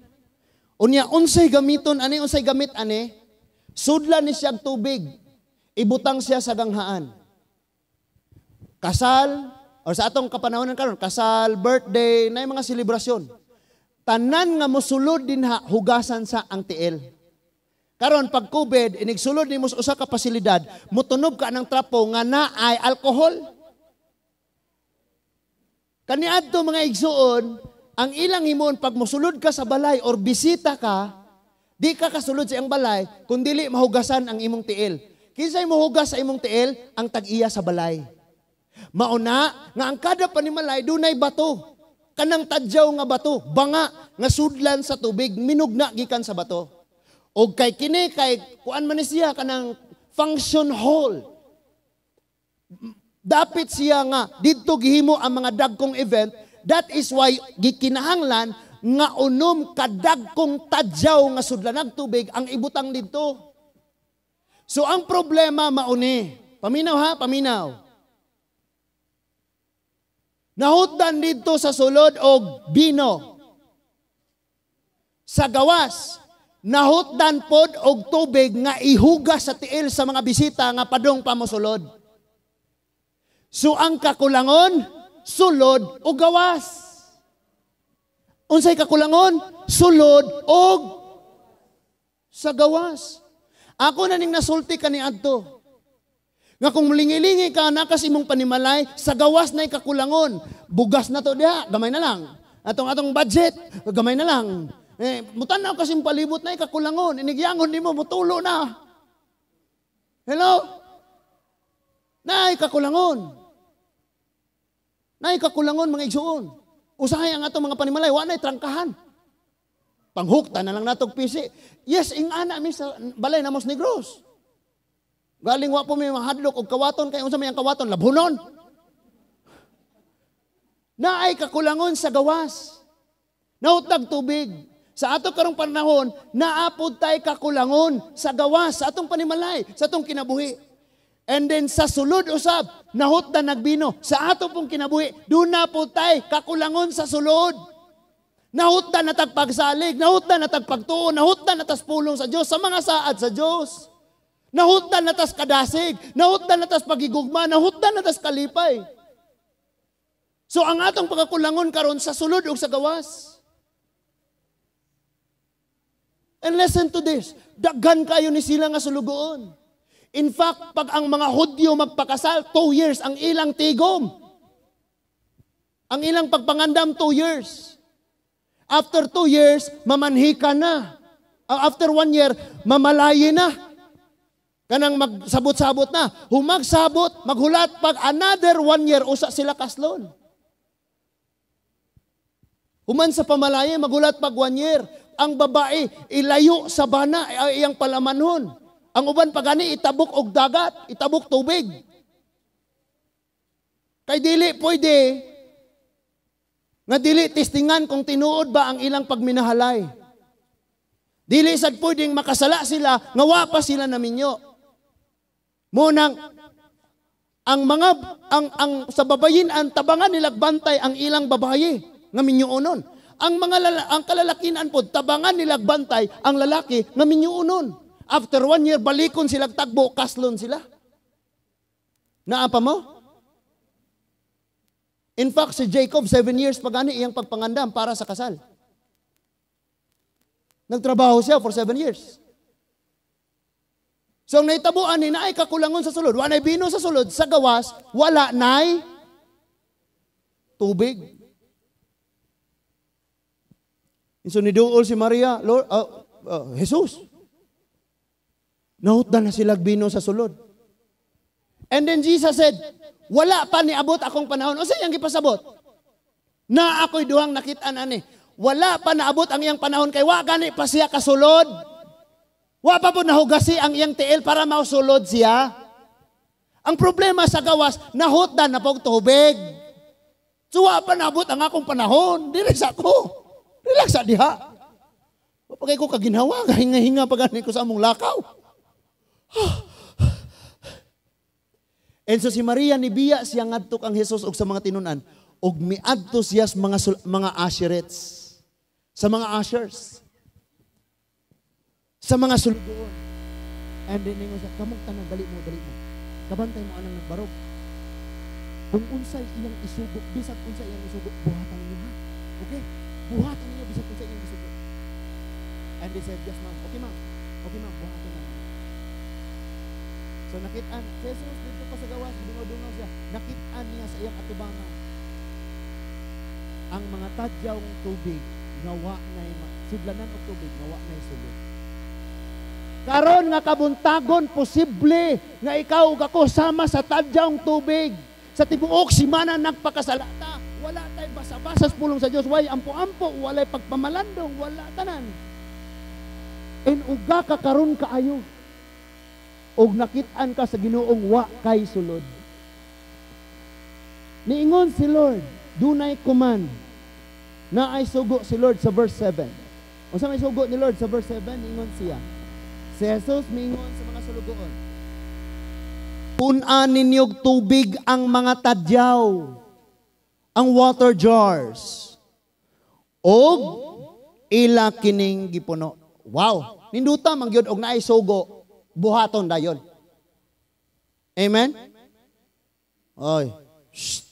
Unya unsay gamiton ani, unsay gamit ani? Sudlan ni siya tubig. Ibutang siya sa ganghaan. Kasal or sa atong kapanahonan karon, kasal, birthday, na mga selebrasyon. Tanan nga mosulod dinha hugasan sa ang tiil. Karon pag COVID, inigsulod nimo sa usa ka pasilidad, motunob ka ng trapo nga naay alkohol. Kaniadto mga igsuon, ang ilang himon pag mosulod ka sa balay or bisita ka, di ka kasulod sa iyang balay kung dili mahugasan ang imong tiil. Kinsay mohugas sa imong tiil? Ang tag-iya sa balay. Mauna nga ang kada panimalay dunay bato. Kanang tadyaw nga bato, banga nga sudlan sa tubig, minugna gikan sa bato. Og kay kini kay kuan man ni siya kanang function hall. Dapit siya nga didto gihimo ang mga dagkong event. That is why gikinahanglan nga 6 ka dagkong tadyaw nga sudlanag tubig ang ibutang didto. So ang problema mauni. Paminaw ha, paminaw. Nahutdan didto sa sulod og bino. Sa gawas, nahutdan pod og tubig nga ihugas sa tiil sa mga bisita nga padung pa mosulod. So ang kakulangon, sulod o gawas. Unsay kakulangon? Sulod og sa gawas. Ako na ning nasulti kaniadto. Nga kung lingi-lingi ka nakas imong panimalay, sa gawas na'y kakulangon. Bugas na to diha, gamay na lang. Atong budget, gamay na lang. Eh, mutanaw kasi palibot na'y kakulangon. Inigyangon nimo, mutulo na. Hello? Na'y kakulangon. Na'y kakulangon mga igsuon. Usahay ang atong mga panimalay, wa na'y trangkahan. Panghukta na lang natog pisi. Yes, ingana mi sa balay namos Negros. Galing wa po may mahadlok og kawaton kay unsa may ang kawaton labhunon. Naay kakulangon sa gawas. Nahutdag tubig. Sa ato karong panahon, naapod tay kakulangon sa gawas sa atong panimalay, sa atong kinabuhi. And then sa sulod usab, nahutdan nagbino sa ato pong kinabuhi, duna po tay kakulangon sa sulod. Nahutdan na tagpagsalig, nahutdan na tagpagtuo, nahutdan na tas pulong sa Dios, sa mga saad sa Dios. Nahutdan na tas kadasig, nahutdan na tas pagigugma, nahutdan na tas kalipay. So ang atong pagkakulangon karon sa sulod ug sa gawas. And listen to this, daghan kayo ni sila nga sulugoon. In fact, pag ang mga Hudyo magpakasal, 2 years ang ilang tigom. Ang ilang pagpangandam, 2 years. After 2 years, mamanhika na. After 1 year, mamalayi na. Kanang magsabot-sabot na. Humagsabot, maghulat, pag another 1 year, usa sila kaslon. Human sa pamalaye, maghulat pag 1 year. Ang babae, ilayo sa bana, iyang palamanhon. Ang uban pagani, itabok og dagat, itabok tubig. Kay dili pwede, nga dili testingan kung tinuod ba ang ilang pagminahalay. Dili sad pwedeng makasala sila, nga wa pa sila naminyo. Munang ang mga ang sa babayin-an tabangan nila bantay ang ilang babaye nga minyoonon. Ang mga ang kalalakian pod tabangan nila bantay ang lalaki nga minyoonon. After 1 year balikon sila tagbo, kaslon sila. Naa pa mo? In fact, si Jacob 7 years pa gani iyang pagpangandam para sa kasal. Nagtrabaho siya for 7 years. So ang naitabuan ni naay kakulangon sa sulod, wala bino sa sulod, sa gawas, wala nay tubig. So niduol si Maria, Lord, Jesus. Nahutdan na sila bino sa sulod. And then Jesus said, "Wala pa niabot akong panahon." Unsa iyang gipasabot? Na ako'y duhang nakit-an ani. Wala pa naabot ang iyang panahon kay wa gani pa siya kasulod. Wa pa po nahugasi ang iyang tiil para mausulod siya. Ang problema sa gawas, nahutdan na pog tubig. So wa pa naabot ang akong panahon. Dili sa ko. Relax sa diha. Wa pa kay ko kaginhawa, hinga-hinga pa gani ko sa among lakaw. And so si Maria nibiya siya ngadto kang Jesus og sa mga tinunan og miadto siya sa mga usherettes, sa mga ushers, sa mga sulugoon. And then ningon siya, "Kamong tanan, dali mo, dali mo. Kabantay mo anang nagbarog. Kung unsay iyang isugo, bisag unsay iyang isugo, buhatan ninyo ha. Okay? Buhatan ninyo bisag unsay iyang isugo." And they said, "Yes, ma'am. Okay, ma'am. Okay, ma'am, buhatan na." So nakit-an, si Jesus dito pa sa gawas, dungaw-dungaw siya. Nakit-an niya sa iyang atubangan ang mga tadyawng tubig nga wa nay sudlanan og tubig nga wa nay sulod. Karon nga kabuntagon, posible nga ikaw ug ako sama sa tadyawng tubig. Sa tibuok simana nagpakasalata, wala tay basa-basa sa pulong sa Dios, way ampo-ampo, walay pagpamalandong, wala tanan. And uga ka karon kaayo og nakit-an ka sa Ginoong wa kay sulod. Niingon si Lord, dunay command na ay sugo si Lord sa verse 7. Unsa may sugo ni Lord sa verse 7? Niingon siya. Si Jesus miingon sa mga sulugoon, "Pun-an ninyog tubig ang mga tadyaw, ang water jars." Og ila kining gipuno. Wow! Ninduta man gyud og naay sugo, buhaton dayon. Amen? Oy. Shh.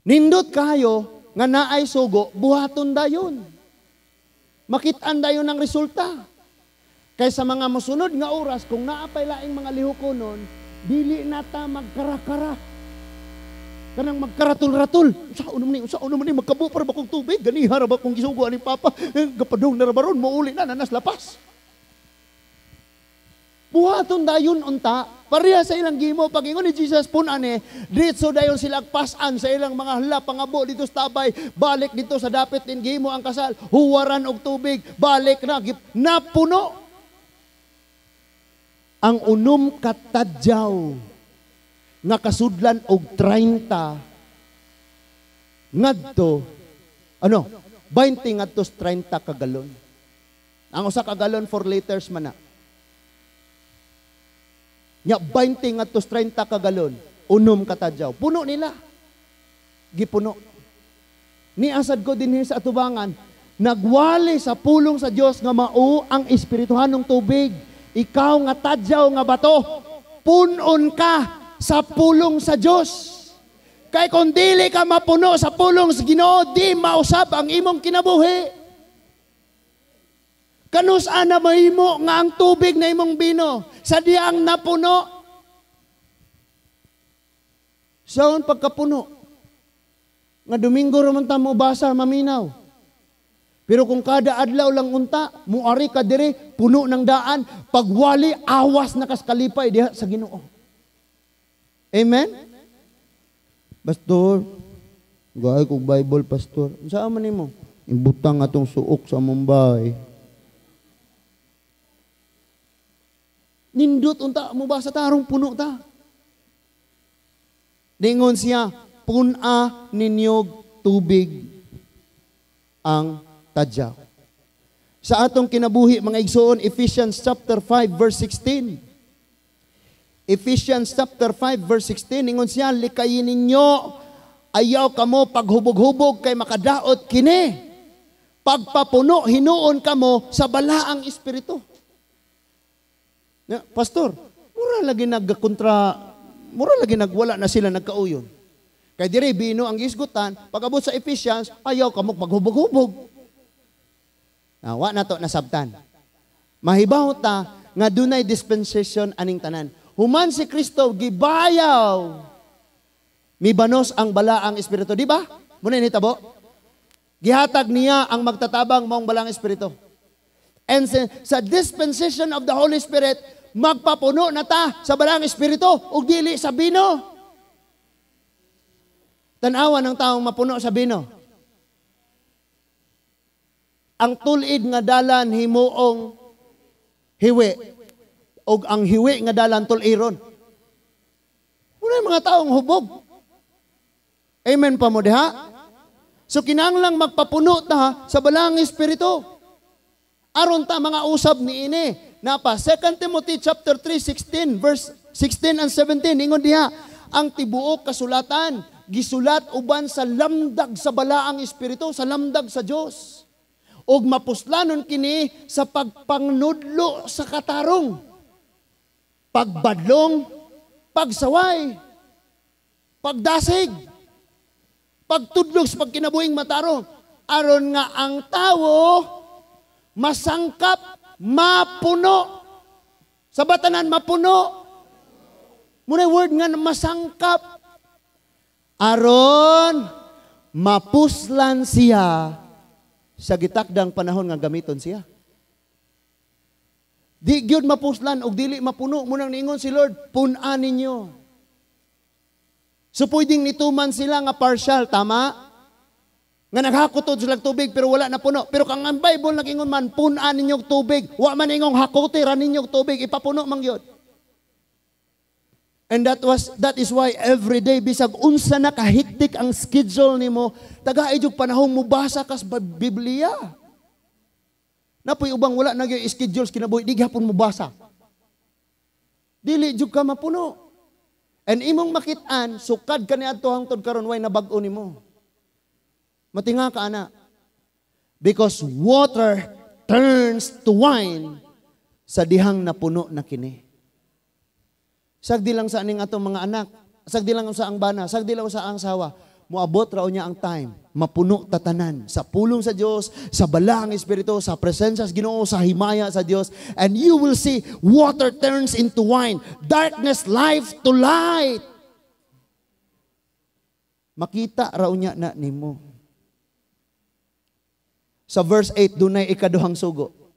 Nindot kayo nga naay sugo, buhaton dayon. Makit-an dayon ang resulta. Kay sa mga mosunod nga oras, kung naa pay laing mga lihukonon, dili na ta magkarakara. Kanang magkaratul-ratul. Unsa man ni, unsa man ni, magkabo para ba kong tubig? Ganiha ra ba kong gisugo ani Papa? Gapadong na ra baron, mouli na, nanas lapas. Buhaton dayon unta, pareha sa ilang gimo. Pag ingon ni Jesus, "Pun-a ni," ditso dayon sila pasan sa ilang mga hala, pangabo dito sa tabay, balik dito sa dapit din gimo ang kasal, huwaran og tubig, balik na, napuno. Ang 6 ka tadyaw nga kasudlan og 30 ngadto, ano, 20 ngadto 30 ka galon. Ang usa ka galon 4 liters man na. Nya 20 ngadto 30 ka galon, 6 ka tadyaw. Puno nila. Gipuno. Niasad ko dinhi sa atubangan, nagwali sa pulong sa Dios nga mao ang espirituhanong tubig. Ikaw nga tadyaw nga bato, punon ka sa pulong sa Dios. Kay kung dili ka mapuno sa pulong sa Ginoo, di mausab ang imong kinabuhi. Kanus ana mahimo nga ang tubig na imong bino sa diyang napuno. Saon pagkapuno? Nga Domingo ra man ta mo basa maminaw. Pero kung kada adlaw lang unta, muari ka diri, puno ng daan, pagwali awas na kas kalipay diha sa Ginoo. Amen? Pastor, gaay kog Bible, pastor. Unsa man nimo? Ibutang atong suok sa Mumbai. Nindot unta mo basa tarong puno ta. Ningon siya, "Pun-a ninyog tubig ang tadyaw." Sa atong kinabuhi mga igsoon, Ephesians chapter 5 verse 16. Ephesians chapter 5 verse 16, ningon siya, "Likayin ninyo, ayaw kamo paghubog-hubog kay makadaot kini. Pagpapuno hinuon kamo sa balaang espiritu." Ya, pastor, mura lagi nagkontra, mura lagi nagwala na sila nagkauyon. Kay dire bino ang gisgutan, pag-abot sa Ephesians, ayaw kamo paghubog-hubog. Na wa na to nasabtan. Mahibaw ta nga dunay dispensation aning tanan. Human si Kristo gibayaw, mibanos ang balaang espiritu, di ba? Muna nitabo. Gihatag niya ang magtatabang maong balaang espiritu. And sa dispensation of the Holy Spirit, Magpapuno na ta sa Balaang Espiritu ug dili sa bino. Tanawa ng taong mapuno sa bino. Ang tulid nga dalan himuong hiwi ug ang hiwi nga dalan tuliron. Muna mga taong hubog. Amen pa mo diha? So kinahanglang magpapuno ta sa Balaang Espiritu. Aron ta mga usab ni ini. Napa 2 Timothy chapter 3:16 verse 16 and 17, ingon diha, ang tibuok kasulatan gisulat uban sa lamdag sa Balaang Espiritu, sa lamdag sa Dios. Ug mapuslanon kini sa pagpangnudlo sa katarong, pagbadlong, pagsaway, pagdasig, pagtudlog sa pagkinabuhing matarong, aron nga ang tawo masangkap, mapuno. Sa batanan, mapuno. Muna word nga masangkap. Aron mapuslan siya sa gitakdang panahon nga gamiton siya. Di gyud mapuslan og dili mapuno. Munang niingon si Lord, pun-an ninyo. So pwedeng nituman sila nga partial, tama? Nga naghakotod sila tubig pero wala na puno. Pero kang ang Bible nagingon man, pun-an ninyo tubig. Wa man ingong hakote ra ninyo tubig, ipapuno man gyud. And that is why every day, bisag unsa na kahektik ang schedule nimo, tagai jud panahon mobasa kas Biblia. Napoy ubang wala na gyud schedule sa kinabuhi, di gihapon mobasa. Dili jud ka mapuno. And imong makit-an, sukad ka niadto hangtod karon way nabag-o nimo. Matinga ka ana. Because water turns to wine sa dihang napuno na kini. Sagdi lang sa aning atong mga anak, sagdi lang sa ang bana, sagdi lang sa ang sawa, moabot raw niya ang time, mapuno tatanan sa pulong sa Dios, sa Balaang Espiritu, sa presensya sa Ginoo, sa himaya sa Dios, and you will see water turns into wine, darkness life to light. Makita raw niya na nimo. Sa verse 8, dunay ikaduhang sugo.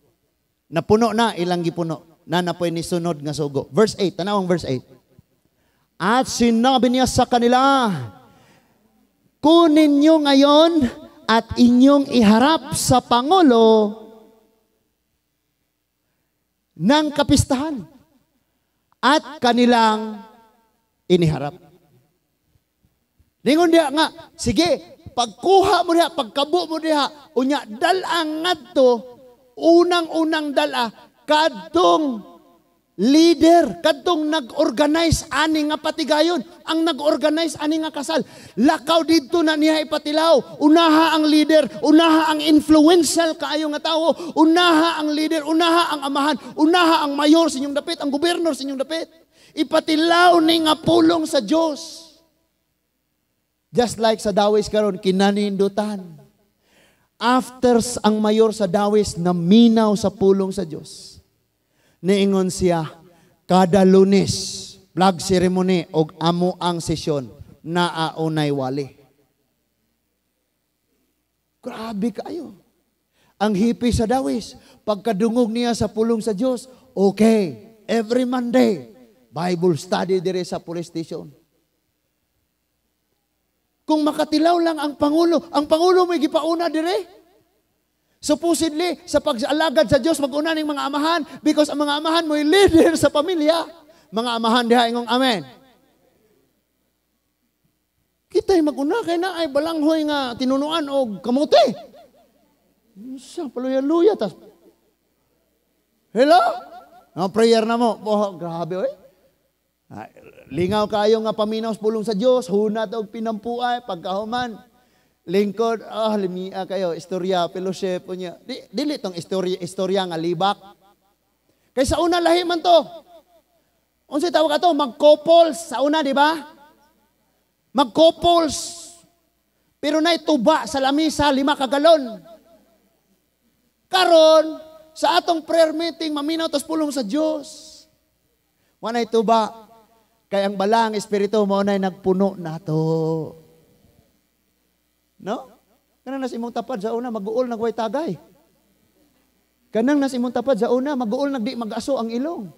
Napuno na, ilang gipuno. Na napoy ni sunod nga sugo. Verse 8, tanawang verse 8. At sinabi niya sa kanila, kunin nyo ngayon at inyong iharap sa pangulo ng kapistahan. At kanilang iniharap. Ningon diha nga, sige, pagkuha mo diha, pagkabo mo diha, unya dal-ang ngadto, unang-unang dala, kadtong leader, kadtong nag-organize ani nga patigayon, ang nag-organize ani nga kasal. Lakaw didto na niya ipatilaw. Unaha ang leader, unaha ang influential kaayo nga tawo, unaha ang leader, unaha ang amahan, unaha ang mayor sa inyong dapit, ang gobernador sa inyong dapit. Ipatilaw ni nga pulong sa Dios. Just like sa Dawis karon kinanindutan. After ang mayor sa Dawis naminaw sa pulong sa Dios. Niingon siya, kada Lunes, flag ceremony og amo ang sesyon, naaunay wali. Grabe kayo. Ang hippie sa Dawis, pagkadungog niya sa pulong sa Dios, okay, every Monday, Bible study dire sa police station. Kung makatilaw lang ang pangulo may gipauna dire. Supposedly, sa pag-alagad sa Diyos, mag-una ning mga amahan because ang mga amahan mo'y leader sa pamilya. Mga amahan diha ingong amen. Kita'y mag-una kay na ay balanghoy nga tinunuan og kamote. Sa paluya-luya tas. Hello? Ang prayer na mo. Oh, grabe oy. Ay, lingaw kayo nga paminaw sa pulong sa Dios, hunat og pinampuay pagkahuman. Lingkod, limia kayo, istorya, fellowship niya. Dili tong istorya, istorya nga libak. Kay sa una lahi man to. Unsay tawag ato? Mag-couples sa una, di ba? Mag-couples. Pero nay tuba sa lamisa, 5 ka galon. Karon, sa atong prayer meeting, maminaw tas pulong sa Dios. Wanay tuba. Kay ang Balaang Espiritu mao nay nagpuno nato. No? Kanang nas imong tapad sa una, mag-uol nagway tagay. Kanang nas imong tapad sa una, mag-uol nagdi mag-aso ang ilong.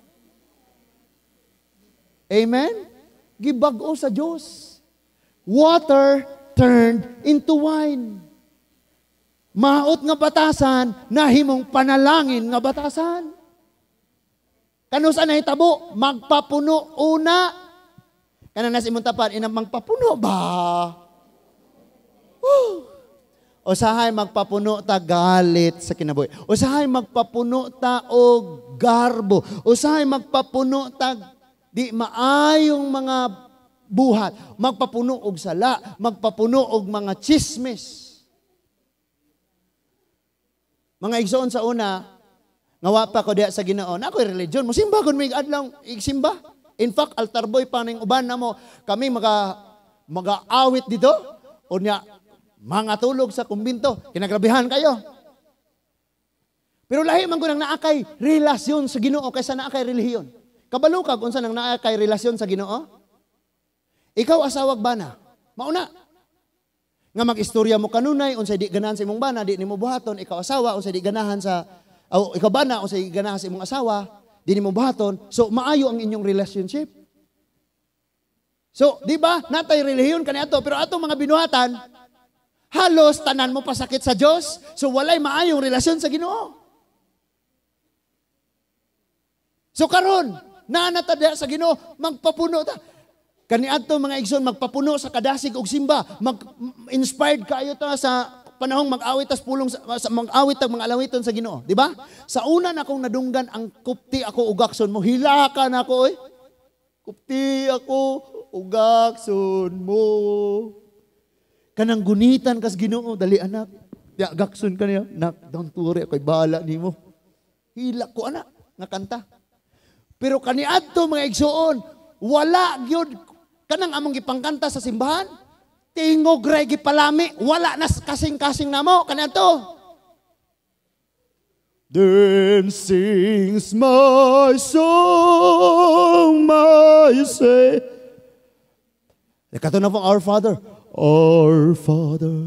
Amen? Gibag-o sa Dios. Water turned into wine. Maot nga batasan, nahimong panalangin nga batasan. Kanus-a nahitabo? Magpapuno una. Kanang nasa imong tapat, inang magpapuno ba? Woo! Usahay magpapuno ta galit sa kinabuhi. Usahay magpapuno ta og garbo. Usahay magpapuno ta di maayong mga buhat. Magpapuno og sala, magpapuno og mga chismis. Mga igsoon, sa una, nga wa pa ko diha sa Ginoo, naa ko'y religion. Musimba kun mig adlaw igsimba. In fact, altar boy pa ning uban namo. Kami maga awit dito. Unya mga tulog sa kumbinto. Kinagrabihan kayo. Pero lahi man ko nang naa kay relasyon sa Ginoo kaysa naa kay relihiyon. Kabalo kag unsa nang naa kay relasyon sa Ginoo? Ikaw asawag bana. Mauna. Nga mag-istorya mo kanunay unsay di ganahan sa imong bana, di nimo buhaton, ikaw asawa unsay di ganahan sa o ikaw bana unsay ganahan sa imong asawa, di nimo buhaton. So maayo ang inyong relationship. So, di ba? Natay relihiyon kaniadto, pero atong mga binuhatan halos tanan mo pasakit sa Dios. So walay maayong relasyon sa Ginoo. So karon, naa na ta diha sa Ginoo, magpapuno ta. Kaniadto, mga igsoon, magpapuno sa kadasig og simba, mag inspired kaayo ta sa panahong mag-awit tas pulong sa mag-awit tag mga alawiton sa Ginoo, di ba? Sa una na akong nadunggan ang "Kupti ako ug gakson mo", hilaka na ako oy. "Kupti ako ug gakson mo." Kanang gunitan kas Ginoo, "Dali anak. Ya gakson ka niya. Nak, don't worry, ako'y bahala nimo." Hilak ko ana nga kanta. Pero kaniadto, mga igsoon, wala gyud kanang among gipangkanta sa simbahan. Tingog ra gipalami, wala na kasing-kasing namo kaniadto. Then sings my soul, my say. Kato na po, "Our Father." "Our Father,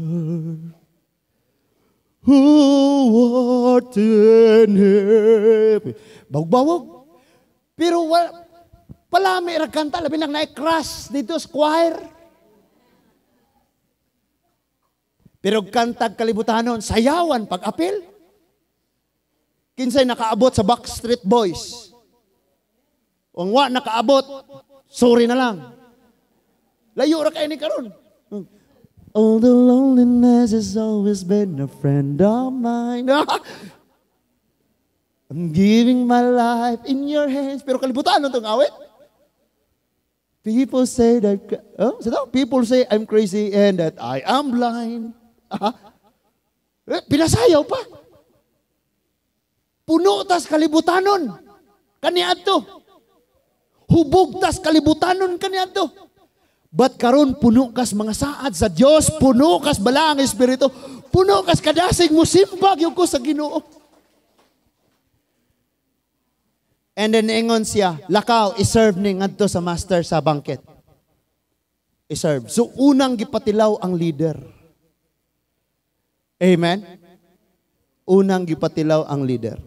who art in heaven." Bawog-bawog. Pero wala, palami ra kanta, labi nang na-crash dito sa choir. Pero kantag kalibutanon, sayawan pag-apil. Kinsay nakaabot sa Backstreet Boys? Kung wa nakaabot, sorry na lang. Layo ra kay ni karon. All the loneliness has always been a friend of mine. I'm giving my life in your hands. Pero kalibutan tong awit. People say that, oh, so people say I'm crazy and that I am blind. Ah, eh, pinasayaw pa. Puno tas kalibutanon kaniadto. Hubog tas kalibutanon kaniadto. But karon puno kas mga saad sa Dios, puno kas balaang espiritu, puno kas kadasig, mo simba gyud ko sa Ginoo. And then ingon siya, "Lakaw, iserve ni ngadto sa master sa banquet. I-serve." So unang gipatilaw ang leader. Amen? Unang gipatilaw ang leader.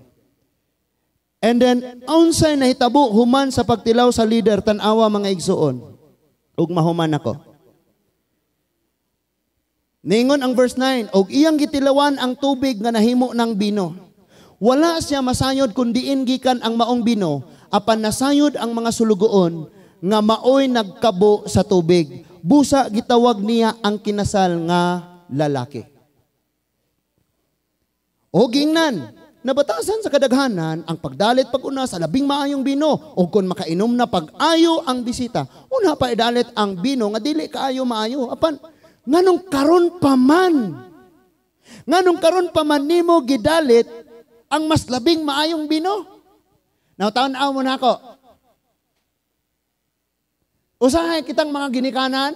And then, unsay nahitabo human sa pagtilaw sa leader? Tan-awa, mga igsuon. Ug mahuman ako. Ningon ang verse 9, "Og iyang gitilawan ang tubig nga nahimo ng bino. Wala siya masayod kung diin gikan ang maong bino, apan nasayod ang mga sulugoon nga maoy nagkabo sa tubig. Busa gitawag niya ang kinasal nga lalaki. O gingnan, nabatasan sa kadaghanan ang pagdalit pag-una sa labing maayong bino o kung makainom na pag-ayo ang bisita, una pa idalit ang bino nga dili kaayo maayo. Apan nganong karon pa man? Nganong karon pa man nimo gidalit ang mas labing maayong bino?" Now, tan-aw mo na ako. Usahay kitang mga ginikanan,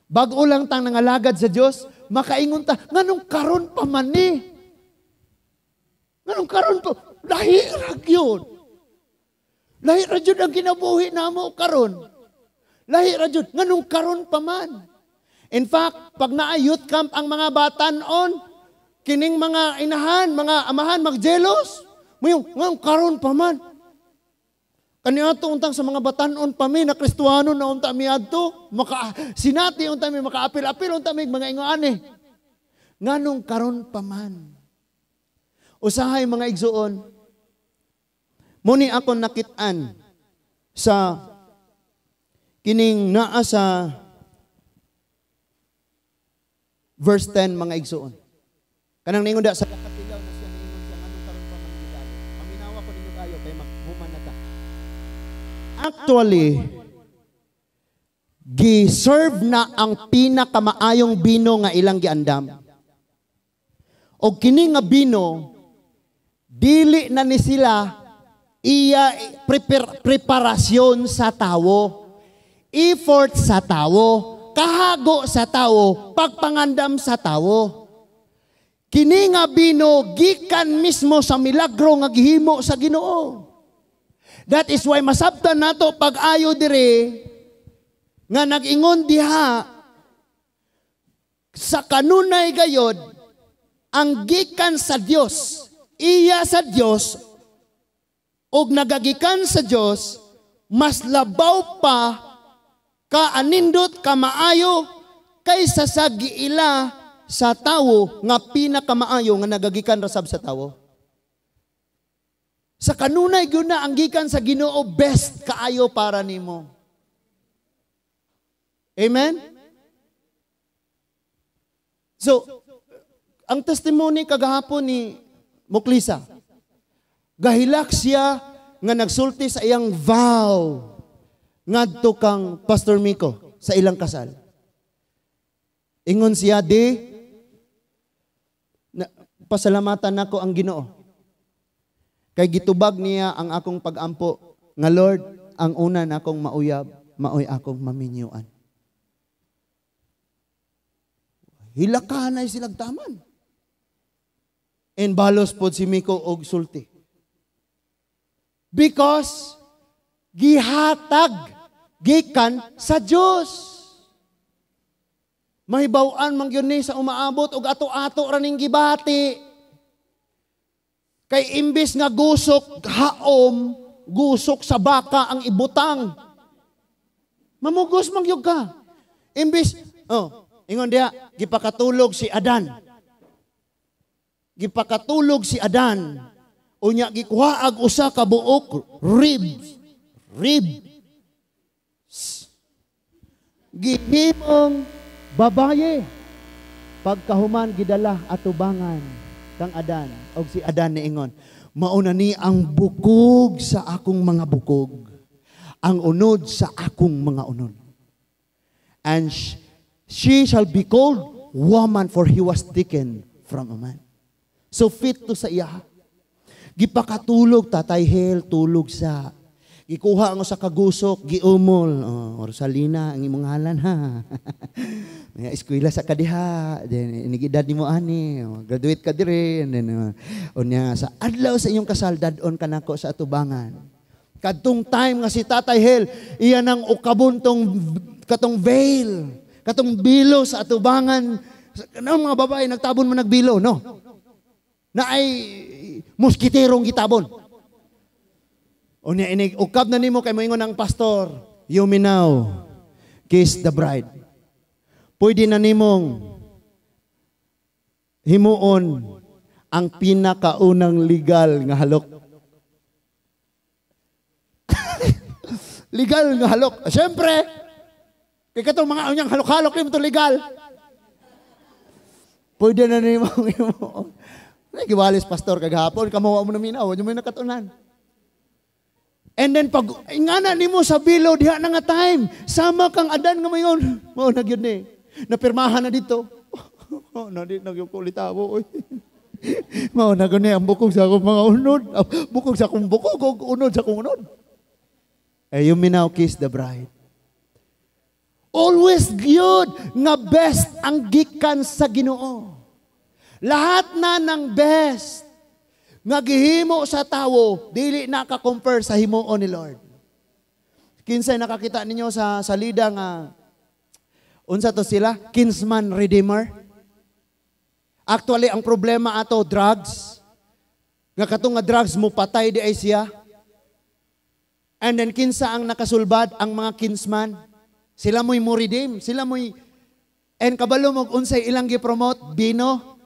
bago lang tang nangalagad sa Dios, makaingon ta, "Nganong karon pa man ni? Nganong karon pa? Lahi ra gyud. Lahi ra gyud ang kinabuhi namo karon. Lahi ra gyud. Nganong karon pa man?" In fact, pag naa youth camp ang mga batanon, kining mga inahan, mga amahan, magjelos. Mayong, "Nganong karon pa man? Kaniadto untang sa mga batanon pa mi na Kristuhano na unta mi adto, maka sinati unta mi, makaapil-apil unta mi mga ingoane. Nganong karon pa man? Usahay, mga igsuon, muni ako nakit-an sa kining naa sa verse 10, mga igsuon. Kanang ningon da sa katilaw na siya, niingon siya, nganong karon pa man gidali. Paminawa ko ninyo kayo kay maghuman na ta. Actually, gi-serve na ang pinakamaayong bino nga ilang giandam. O kini nga bino, dili na ni sila iya preparasyon sa tawo, effort sa tawo, kahago sa tawo, pagpangandam sa tawo. Kini nga bino gikan mismo sa milagro nga gihimo sa Ginoo. That is why masabtan nato pag-ayo dire nga nag-ingon diha sa kanunay gayod ang gikan sa Dios, iya sa Dios og nagagikan sa Dios, mas labaw pa kaanindot, kamaayo kaysa sa giila sa tawo nga pinakamaayo nga nagagikan rasab sa tawo. Sa kanunay gyud na ang gikan sa Ginoo, best kaayo para nimo. Amen? So, ang testimony kagahapon ni Muklisa, gahilak siya nga nagsulti sa iyang vow ngadto kang Pastor Miko sa ilang kasal. Ingon siya, di, na, pasalamatan nako ang Ginoo. Kay gitubag niya ang akong pagampo nga, Lord, ang una na akong mauyab, maoy akong maminyuan. Hilakanay silang taman. And balos pod si Miko og sulti. Because gihatag gikan sa Dios. Mahibaw-an man gyud ni sa umaabot og ato-ato ra ning gibati. Kay imbis nga gusok haom, gusok sa baka ang ibutang. Mamugos man gyud ka. Imbis, oh, ingon diha, gipakatulog si Adan. Gipakatulog si Adan. Unya gikuha ag usa ka buok ribs. Rib. Gihimong babaye. Pagkahuman gidala atubangan kang Adan. Og si Adan niingon, mauna ni ang bukog sa akong mga bukog, ang unod sa akong mga unod. And she shall be called woman, for he was taken from a man. So fit to sa iya. Gipakatulog, Tatay Hel, tulog sa. Gikuha ang sa kagusok, giumol. Oh, Rosalina, ang imong ngalan ha. May eskwela sa kadiha, then inigidad nimo ani, oh, graduate ka dire, and then unya sa adlaw sa inyong kasal, dad-on ka nako sa atubangan. Kadtong time nga si Tatay Hel, iya nang ukabon tong katong veil, katong bilo sa atubangan. Ano mga babae nagtabon man nagbilo, no? Na ay moskiterong gitabon. Unya inig ukab na nimo kay moingon ang pastor, you may now kiss the bride. Pwede na nimong himuon ang pinakaunang legal nga halok. Legal nga halok. Siyempre, kay katong mga unyang halok-halok nimo to legal. Pwede na nimong himuon. Nagiwalis pastor kagahapon, kamawa mo na minaw, mo nakatunan. And then pag ingana nimo sa bilo diha na nga time, sama kang Adan nga mayon. Mao na gyud ni. Napirmahan na dito. Oh, na di nagyud ko litawo oy. Mao na gyud ni ang bukog sa akong mga unod, bukog sa akong bukog ug unod sa akong unod. Eh, you may now kiss the bride. Always gyud nga best ang gikan sa Ginoo. Lahat na ng best nga gihimo sa tawo, dili na ka-compare sa himuon ni Lord. Kinsay nakakita ninyo sa salida nga unsa to sila? Kinsman Redeemer. Actually, ang problema ato, drugs. Nga katong nga drugs mo patay di ay siya. And then kinsa ang nakasulbad? Ang mga kinsman. Sila mo'y mo-redeem, sila mo'y and kabalo mo unsay ilang gi-promote? Bino.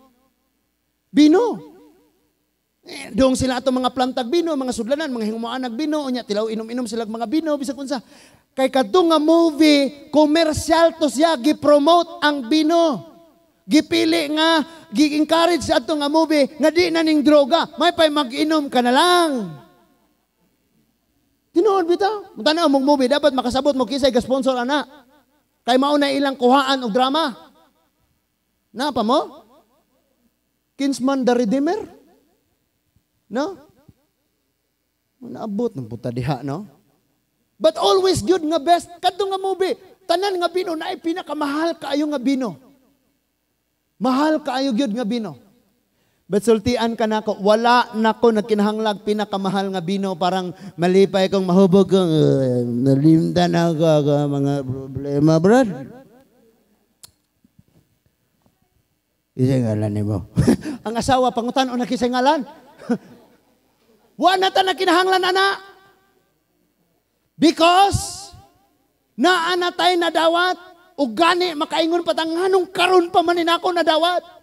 Bino. Eh, doong sila ato mga plantag bino, mga sudlanan, mga hingumaan bino, unya tilaw inom-inom sila mga bino bisag unsa. Kay kadto nga movie, commercial to siya, gi-promote ang bino. Gipili nga, gi-encourage sa ato nga movie nga di na ning droga, may pay mag-inom ka na lang. Tinuod bitaw. Mutanaw mong movie, dapat makasabot mo kisay ga-sponsor ana. Kay mao na ilang kuhaan og drama. Na pa mo? Kinsman the Redeemer? No? Naabot ng puta diha, no? But always good nga best. Kadto nga movie, tanan nga bino, naay pinakamahal kaayo nga bino. Mahal kaayo gyud nga bino. But sultian ka nako, wala nako nagkinahanglag pinakamahal nga bino, parang malipay kong mahubog kong nalimtan ako mga problema, brad. Isay ngalan nimo. Ang asawa pangutan-on na kisay ngalan. Wa na ta nagkinahanglan ana. Because naa na tay nadawat ug gani makaingon pa ta nganong karon pa man nako nadawat.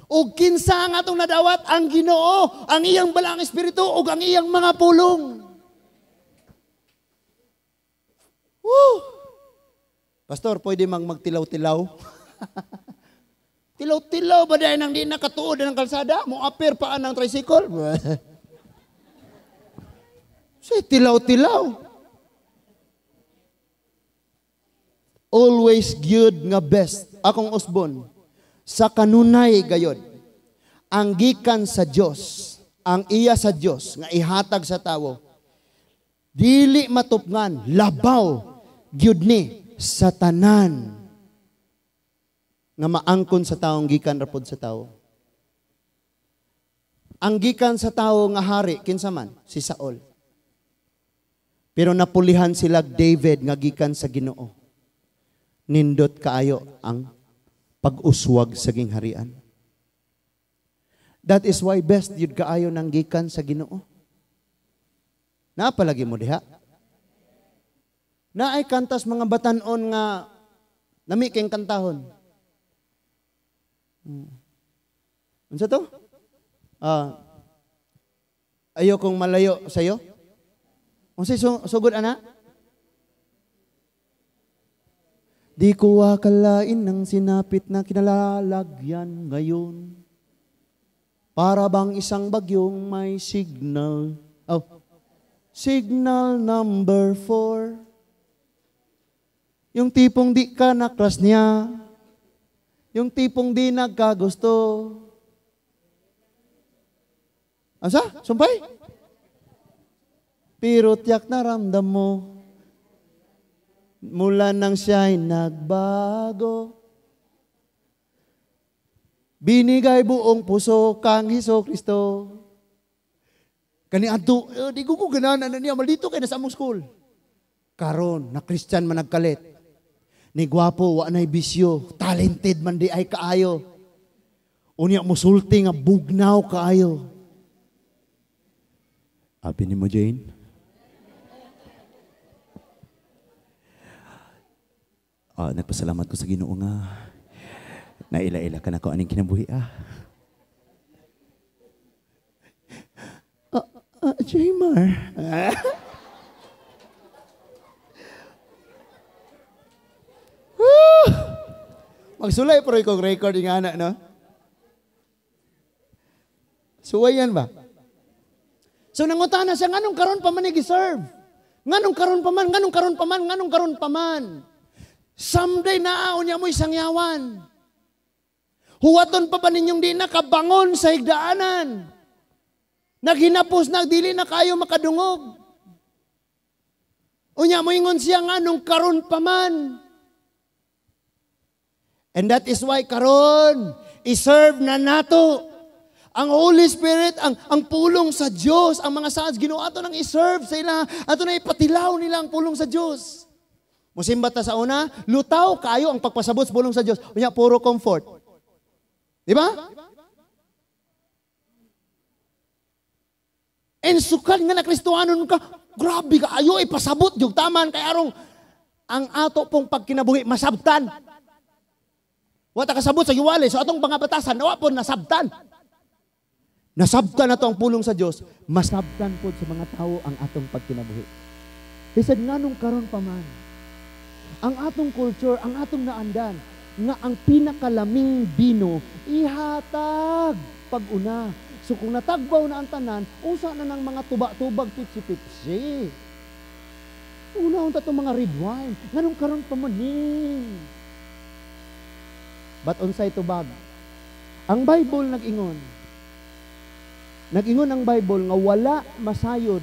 Ug kinsa ang atong nadawat? Ang Ginoo, ang iyang balaang espiritu ug ang iyang mga pulong. Woo! Pastor, pwede mang magtilaw-tilaw? Tilaw-tilaw ba dahil nang di nakatuod ng kalsada? Mo-appear pa ang tricycle? Say, tilaw-tilaw. Always good nga best. Akong usbon, sa kanunay gayod, ang gikan sa Dios, ang iya sa Dios nga ihatag sa tawo, dili matupngan, labaw gyud ni sa tanan nga maangkon sa taong gikan rapod sa tawo. Ang gikan sa tawo nga hari kinsa man? Si Saul. Pero napulihan sila David nga gikan sa Ginoo. Nindot kaayo ang pag-uswag sa gingharian. That is why best yun kaayo nang gikan sa Ginoo. Napalagi mo diha. Naay kantas mga batanon nga nami kayong kantahon. Unsa to? Ayaw kong malayo sa'yo. Unsay sugod ana? Di ko akalain ng sinapit na kinalalagyan ngayon. Para bang isang bagyong may signal. Oh, signal number 4. Yung tipong di ka nakras niya. Yung tipong di nagkagusto. Asa? Sumpay? Pero tiyak na ramdam mo. Mula nang siya'y nagbago. Binigay buong puso kang Hesus Kristo. Kani adto, di ko ganahan na niya, malito kay nasa among school. Karon, na Christian man nagkalit. Ni gwapo, wa na'y bisyo, talented man di ay kaayo. Unya musulti nga bugnaw kaayo. Abi ni mo, Jane? Nagpasalamat ko sa Ginoo nga naila-ila ka na ko aning kinabuhi ah. Jaymar. Magsulay pero ikong record yung anak, no? Suwayan ba? So nangutana siya, nganong karon pa man i-serve? Nganong karon pa man, nganong karon pa man, nganong karon pa man? Someday naaon niya mo isang yawan. Huwaton pa ba ninyong di nakabangon sa higdaanan? Naghinapos, nagdili na kayo makadungog. Unya mo ingon siya nganong karon pa man. And that is why karon i-serve na nato ang Holy Spirit, ang pulong sa Dios, ang mga saad Ginoo ato nang i-serve sa ila, ato na ipatilaw nila ang pulong sa Dios. Musimba ta sa una, lutaw kayo ang pagpasabot sa pulong sa Dios. Unya puro comfort. Di ba? And sukad nga na Kristohanon ka, Grabe ka ayo ipasabot jud taman kay arong ang ato pong pagkinabuhi masabtan. Wa ta kasabot sa giwali, so atong mga batasan wa po nasabtan. Nasabtan nato ang pulong sa Dios, masabtan pod sa mga tawo ang atong pagkinabuhi. He said, nganong karon pa man ang atong culture, ang atong naandan, nga ang pinakalaming bino ihatag pag-una. So kung natagbaw na ang tanan, usa na ng mga tuba-tubag pipsi-pipsi. Una unta tong mga red wine. Nganong karon pa man ni? But unsay tubag? Ang Bible nag-ingon. Nag-ingon ang Bible nga wala masayod.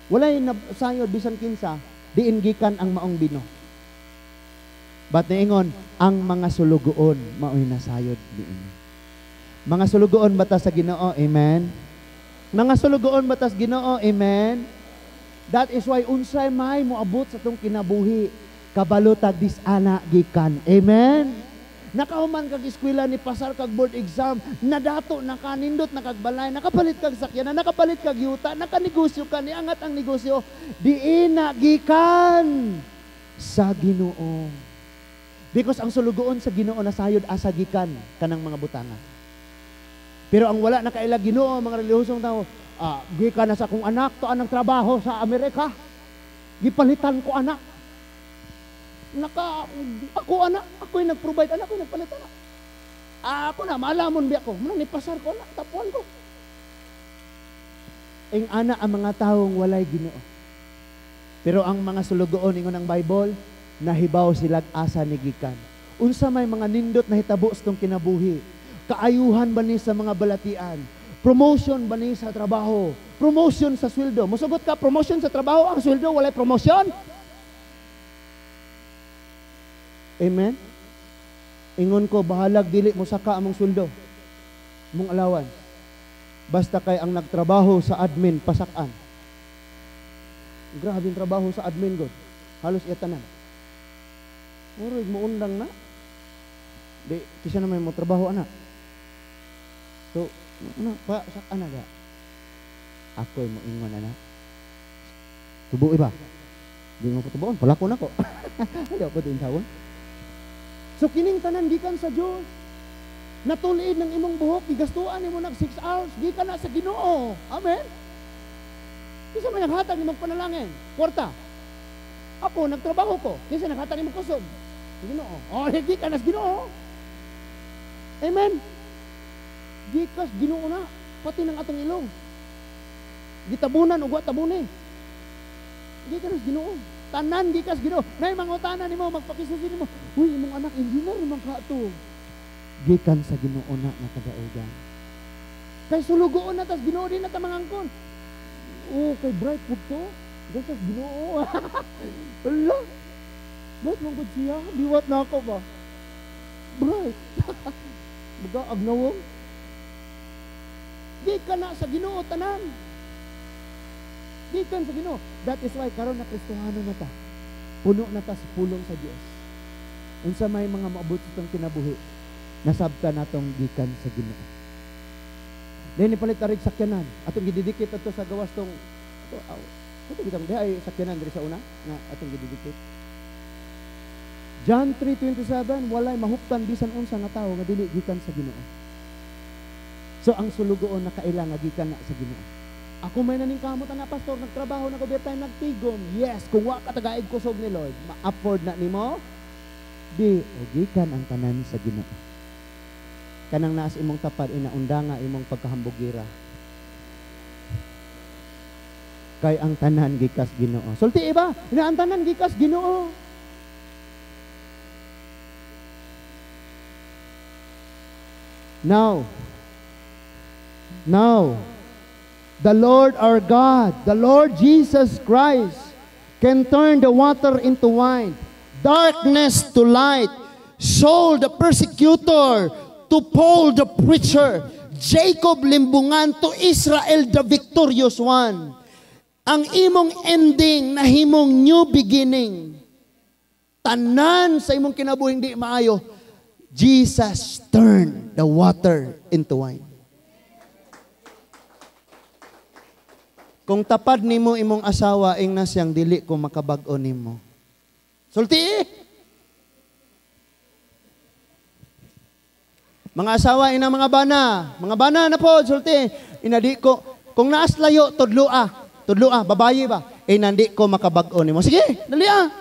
Walay nasayod bisan kinsa, diin gikan ang maong bino. But niingon, ang mga sulugoon mao'y nasayod niini. Mga sulugoon bata sa Ginoo, amen. Mga sulugoon bata sa Ginoo, amen. That is why unsay may moabot sa tong kinabuhi, kabalo tag disana gikan. Amen. Nakahuman kag eskwela, ni pasar kag board exam, nadato na ka, nindot na kag balay, nakapalit kag sakyanan, nakapalit kag yuta, nakanegosyo ka, niangat ang negosyo, diin na gikan sa Ginoo. Because ang sulugoon sa Ginoo nasayod asa gikan kanang mga butanga. Pero ang wala nakaila Ginoo, mga relihiyosong tao, gikan na sa akong anak, to anang trabaho sa Amerika. Gipalitan ko anak. Naka ako anak, ako'y nag-provide anak, ako'y nagpalit anak. Ako na malamon biya ko, muna ni pasar ko anak, tapuan ko. Ing ana ang mga taong walay Ginoo. Pero ang mga sulugoon ingon ang Bible, nahibaw silag asa ni gikan. Unsa may mga nindot na hitabo sa tong kinabuhi? Kaayuhan ba ni sa mga balatian? Promotion ba ni sa trabaho? Promotion sa sweldo? Musugot ka, promotion sa trabaho, ang sweldo walay promotion? Amen? Ingon ko, bahalag dili mo saka among sweldo, mong allowance. Basta kay ang nagtrabaho sa admin, pasakan. Grabe ang trabaho sa admin, God. Halos itanan. Uroy, muundang na. Di, kisa naman mo trabaho, anak. So, ano, pa, sakan na ga. Ako'y mo ingon, anak. Tubo iba. Di mo ko tubuon, palako na ko. Hindi ako din tawon. So, kining tanan gikan sa Dios. Natuliid ng imong buhok, gigastuan nimo nag 6 hours, gikan na sa Ginoo. Amen. Kinsa may naghatag nimong panalangin? Kwarta. Ako nagtrabaho ko. Kinsa naghatag nimong kusog? Ginoo. Oh, gikan na sa Ginoo. Amen. Gikas Ginoo na pati ng atong ilong. Gitabunan ug wa tabuni. Gikan sa Ginoo. Tanan gikas Ginoo. Nay mangutana nimo, magpakisusi nimo. Uy, imong anak engineer man ka to. Gikan sa Ginoo na nga kadaugan. Kay sulugoon na tas Ginoo din na ta mangangkon. Oh, kay bright pud to. Gikas Ginoo. Ala. Bright man gud siya. Biwat na ako ba. Bright. Buga agnawong. Gikan na sa Ginoo tanan. Gikan sa Ginoo. That is why karon na Kristohano na ta. Puno na ta sa pulong sa Dios. Unsa may mga moabot sa itong kinabuhi, nasabta natong gikan sa Ginoo. Then ipalit arig sakyanan. Atong gididikit ato sa gawas tong ato aw. Ato bitang diha ay sakyanan diri sa una nga atong gididikit. John 3:27, walay mahuptan bisan unsa nga tawo nga dili gikan sa Ginoo. So ang sulugoon nakaila nga gikan na sa Ginoo. Ako may naningkamot na pastor, nagtrabaho na ko time nagtigom. Yes, kung wa ka tagaig kusog ni Lord, ma-afford na nimo. Di o gikan ang tanan sa Ginoo. Kanang naas imong tapad inaundanga imong pagkahambugira. Kay ang tanan gikas Ginoo. Sulti iba, ina ang tanan gikas Ginoo. Now, the Lord our God, the Lord Jesus Christ, can turn the water into wine, darkness to light, Saul the persecutor to Paul the preacher, Jacob limbungan to Israel the victorious one. Ang imong ending na himong new beginning. Tanan sa imong kinabuhing di maayo, Jesus turned the water into wine. Kung tapad nimo imong asawa, ingna siyang dili ko makabag-o nimo. Sulti! Mga asawa, ina mga bana. Mga bana na po, sulti. Ina di ko, kung naas layo, tudlua. Tudlua, babayi ba? Ina di ko makabag-o nimo. Sige, dali ah.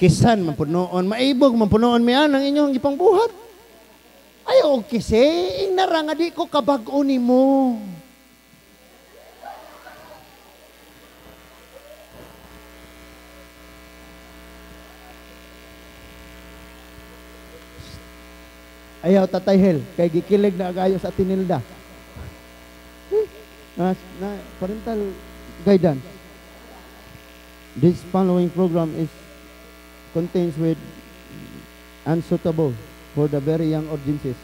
Kisan mampunoon, maibog mampunoon mian ang inyong gipangbuhat. Ay, og kisi, inara nga di ko kabag-o nimo. Ayaw, Tatay Hel, kay gikilig na agayo sa Tinilda. Na parental guidance. This following program is contains with unsuitable for the very young audiences.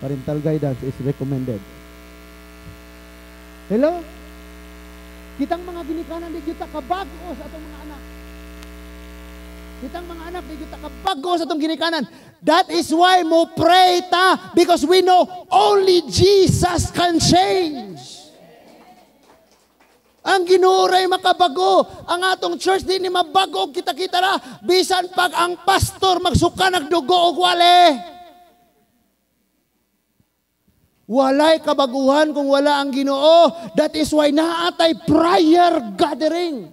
Parental guidance is recommended. Hello? Kitang mga ginikanan, di kita kabag-o sa atong mga anak. Kitang mga anak, di kita kabag-o sa atong ginikanan. That is why mo pray ta, because we know only Jesus can change. Ang Ginoo ray makabago. Ang atong church di ni mabago kita-kita ra. Bisan pag ang pastor magsuka nagdugo og wale. Walay kabaguhan kung wala ang Ginoo. That is why naatay prayer gathering.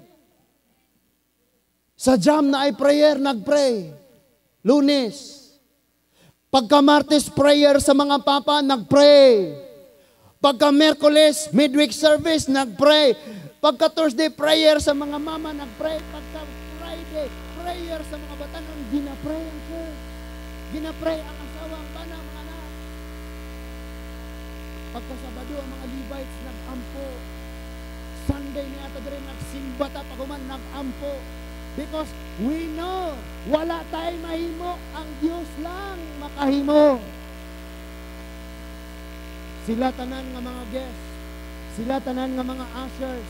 Sa jam na ay prayer, nagpray. Lunes. Pagka Martes prayer sa mga papa, nagpray. Pagka Miyerkules, midweek service, nagpray. Pagka Thursday, prayer sa mga mama, nagpray. Pagka Friday, prayer sa mga batanon, ginapray ang church. Ginapray ang asawa, ang bana, ang mga anak. Pagka Sabado, ang mga Levites, nagampo. Sunday niya ata rin, nagsimba ta, pag human, nagampo. Because we know, wala tayo mahimo, ang Diyos lang makahimo. Sila tanan nga mga guests, sila tanan nga mga ushers,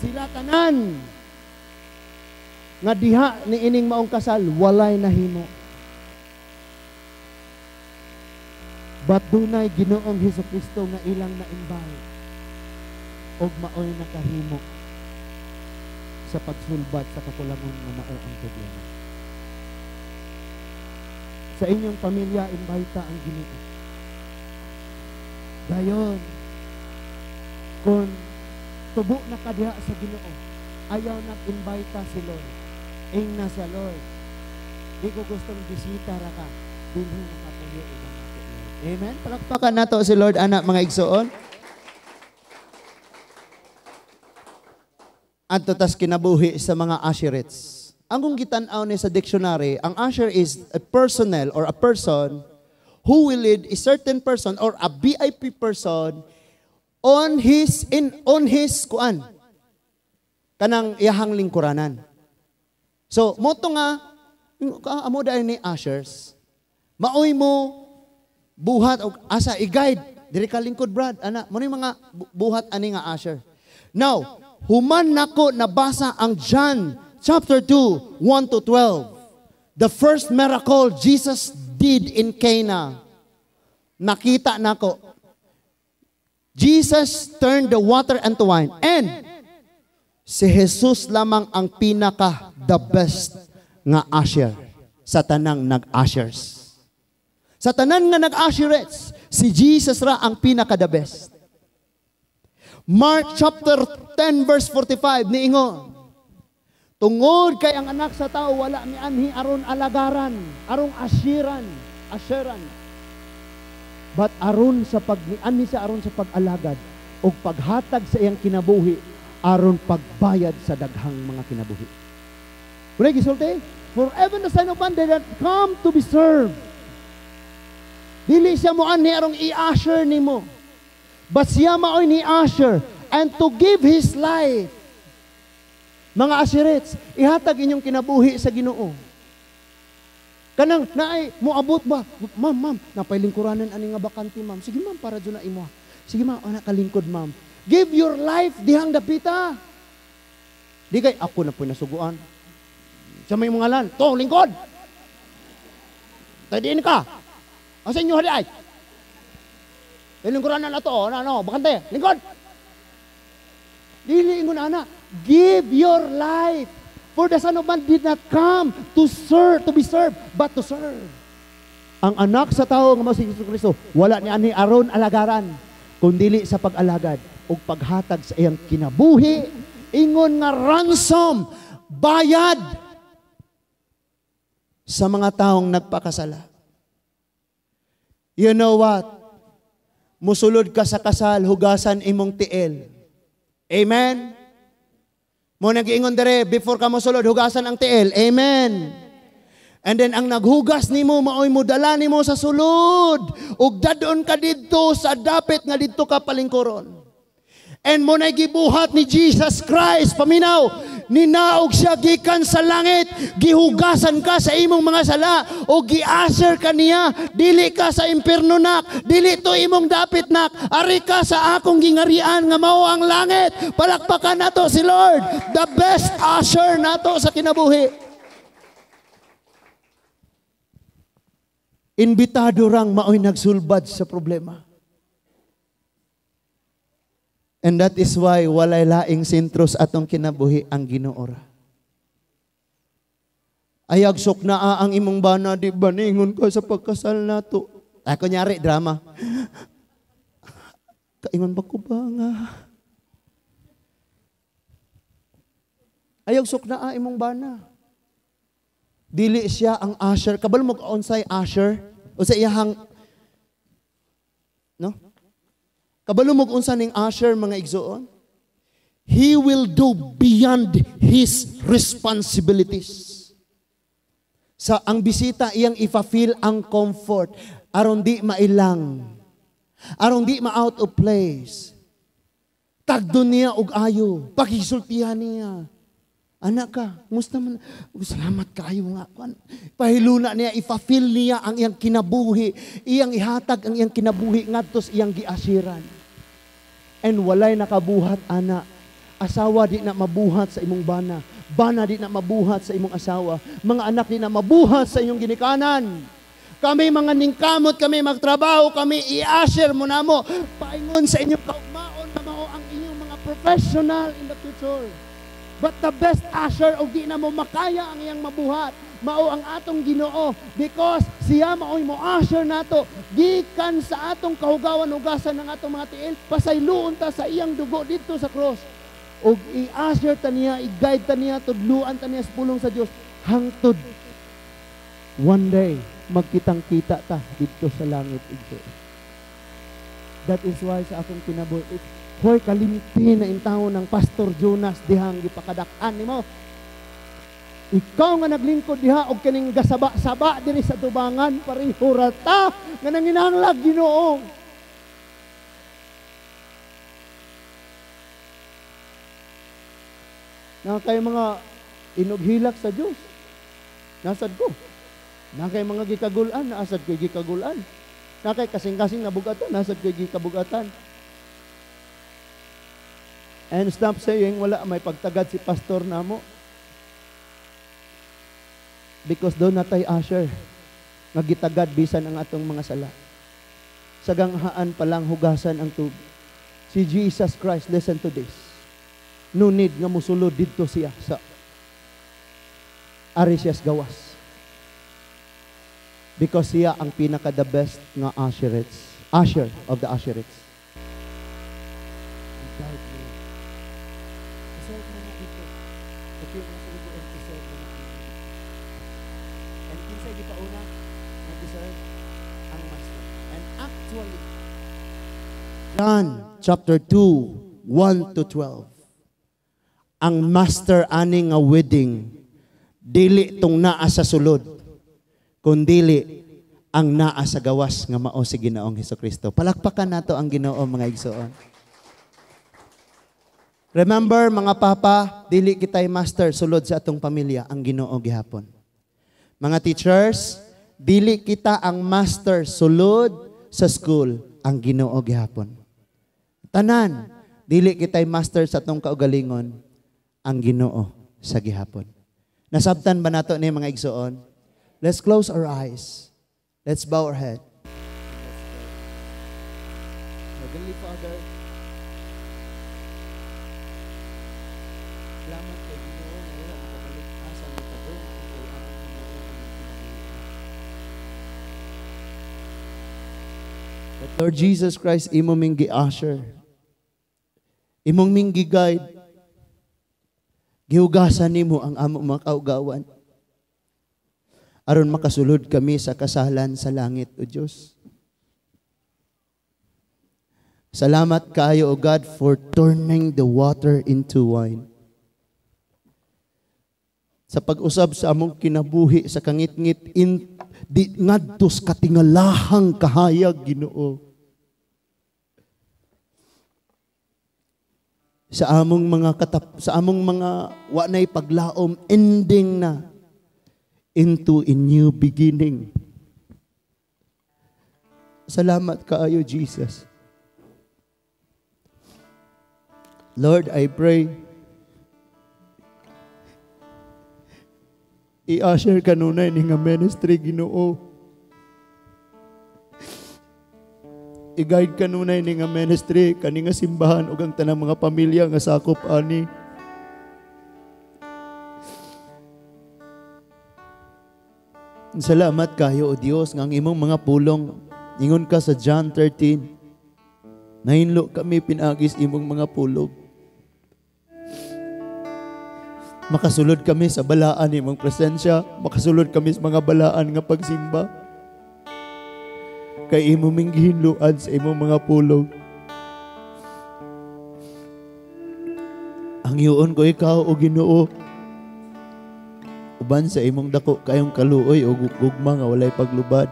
sila tanan nga diha ni ining maong kasal, walay nahimo. But dunay Ginoong Hesukristo nga ilang na-invite og maoy nakahimo sa pagsulbat sa kakulangon nga mao ang problema. Sa inyong pamilya, invite ang Ginoo. Dayon, kung tubo na ka diha sa Ginoo, ayaw nag-invite si Lord. Ingna siya, Lord, di ko gustong bisita ra ka, dinhi nakapuyo ibang ako, Lord. Amen? Palakpakan nato si Lord, anak, mga igsoon. Adto tas kinabuhi sa mga usherets. Ang kung gitan-aw ni sa dictionary, ang usher is a personnel or a person who will lead a certain person or a VIP person on his kuan kanang iyahang lingkuranan. So moto nga amo dai ni ushers. Maoy mo buhat og asa i-guide diri ka lingkod brad ana mo ni mga buhat ani nga usher. Now, human nako nabasa ang John chapter 2 1 to 12. The first miracle Jesus did in Cana. Nakita nako. Jesus turned the water into wine. And si Jesus lamang ang pinaka the best nga usher sa tanang nag-ushers. Sa tanan nga nag-usherets, si Jesus ra ang pinaka the best. Mark chapter 10 verse 45 niingon, tungod kay ang anak sa tao wala mianhi aron alagaran, aron ashiran, asheran. But aron sa pagmianhi sa aron sa pag-alagad og paghatag sa iyang kinabuhi aron pagbayad sa daghang mga kinabuhi. Kunay gisulti, for even the Son of Man did not come to be served. Dili siya moanhi aron i-usher nimo. But siya maoy ni usher and to give his life. Mga asherets, ihatag inyong kinabuhi sa Ginoo. Kanang naay moabot ba? Ma'am, ma'am, napailingkuranan ani nga bakante, ma'am. Sige ma'am, para jud na imo. Sige ma'am, ana kalingkod, ma'am. Give your life dihang dapita. Di kay ako na po'y nasuguan. Sa may mga lan, to lingkod. Tadiin ka. Asa inyo hadi ay? Lingkuran na nato, ano, bakante, lingkod. Dili ingon ana, give your life. For the Son of Man did not come to serve, to be served, but to serve. Ang anak sa tao nga mao si Hesus Kristo, wala ni ani aron alagaran, kundili sa pag-alagad ug paghatag sa iyang kinabuhi, ingon nga ransom, bayad sa mga taong nagpakasala. You know what? Musulod ka sa kasal, hugasan imong tiil. Amen? Mo nag-iingon dere, before ka mosulod, hugasan ang tiil. Amen? And then ang naghugas nimo maoy modala nimo sa sulod. Ug dadon ka didto sa dapit nga didto ka palingkuron. And mo nay gibuhat ni Jesus Christ, paminaw, ninaog siya gikan sa langit, gihugasan ka sa imong mga sala o gi-usher ka niya, dili ka sa impierno nak, dili to imong dapit nak, ari ka sa akong gingarian nga mao ang langit. Palakpakan nato si Lord, the best usher nato sa kinabuhi. Imbitado rang maoy nagsulbad sa problema. And that is why walay laing sentro sa atong kinabuhi ang Ginoo ra. Ayag sok naa ang imong bana, di ba ningon ka sa pagkasal nato? Ay, kunyari, drama. Kaingon ba ko ba nga? Ayag sok naa imong bana. Dili siya ang usher. Kabalo mo unsay usher? O sa iyahang, no? Kabalo mo unsa ning usher, mga igsoon? He will do beyond his responsibilities. Sa ang bisita iyang ifa-feel ang comfort aron di mailang, aron di ma-out of place. Tagdon niya og ayo, pakisultihan niya. Anak ka, musta man? Salamat kayo nga. Pahiluna niya, ifa-feel niya ang iyang kinabuhi. Iyang ihatag ang iyang kinabuhi ngadto sa iyang giasiran. And walay nakabuhat, ana. Asawa di na mabuhat sa imong bana. Bana di na mabuhat sa imong asawa. Mga anak di na mabuhat sa inyong ginikanan. Kami mga ningkamot, kami magtrabaho, kami i-usher mo na mo. Paingon sa inyong kaugmaon na mao ang inyong mga professional in the future. But the best usher og di na mo makaya ang iyang mabuhat, mao ang atong Ginoo, because siya maoy mo usher nato gikan sa atong kahugawan, hugasan ng atong mga tiil, pasayloon ta sa iyang dugo didto sa cross. Og i-usher ta niya, i-guide ta niya, tudluan ta niya sa pulong sa Dios hangtod one day magkitang-kita ta didto sa langit igso. That is why sa akong kinabuhi, hoy, kalimti na intawo ng Pastor Jonas dihang gipakadak-an nimo. Ikaw nga naglingkod diha og kining gasaba-saba diri sa tubangan, pareho ra ta nga nanginahanglag Ginoo. Na kay mga inughilak sa Dios. Nasad ko. Na kay mga gikagulan, naasad ko gikagulan. Na kay kasing-kasing nabugatan, nasad ko gikabugatan. And stop saying, wala, may pagtagad si pastor namo. Because doon natay usher, nga gitagad bisan ang atong mga sala. Sa ganghaan pa lang hugasan ang tubig. Si Jesus Christ, listen to this. No need nga musulod didto siya sa ari siya sa gawas. Because siya ang pinaka the best nga usherets, usher of the usherets. And kinsay gipauna nag-deserve ang master. And actually, John chapter 2, 1 to 12. Ang master ani nga wedding dili tong naa sa sulod, kundili ang naa sa gawas nga mao si Ginoong Hesukristo. Palakpakan nato ang Ginoo, mga igsoon. Remember, mga papa, dili kitay master sulod sa atong pamilya, ang Ginoo gihapon. Mga teachers, dili kita ang master sulod sa school, ang Ginoo gihapon. Tanan, dili kitay master sa atong kaugalingon, ang Ginoo sa gihapon. Nasabtan ba nato ni mga igsoon? Let's close our eyes. Let's bow our head. Heavenly Father, salamat kay Ginoo nga wala makabalik asa mi padung kay among himuon ining kinabuhi. But Lord Jesus Christ, imo ming gi-usher, imong ming gi-guide, gihugasan nimo ang among mga kaugawan aron makasulod kami sa kasalan sa langit, O Dios. Salamat kaayo, O God, for turning the water into wine. Sa pag-usab sa among kinabuhi sa kangitngit in di ngadto sa katingalahang kahayag, Ginoo. Sa among mga sa among mga wa nay paglaom, ending na into a new beginning. Salamat kaayo, Jesus. Lord, I pray, i-usher kanunay ni nga ministry, Ginoo. I-guide kanunay ni nga ministry, kani nga simbahan ug ang tanang mga pamilya nga sakop ani. Salamat kayo, O Dios, nga ang imong mga pulong, ingon ka sa John 13, nahinlo kami pinagis imong mga pulong. Makasulod kami sa balaan imong presensya, makasulod kami sa mga balaan nga pagsimba. Kay imo ming gihinloan sa imong mga pulong. Ang hiuon ko ikaw, O Ginoo, uban sa imong dako kayong kaluoy o gugma nga walay paglubad.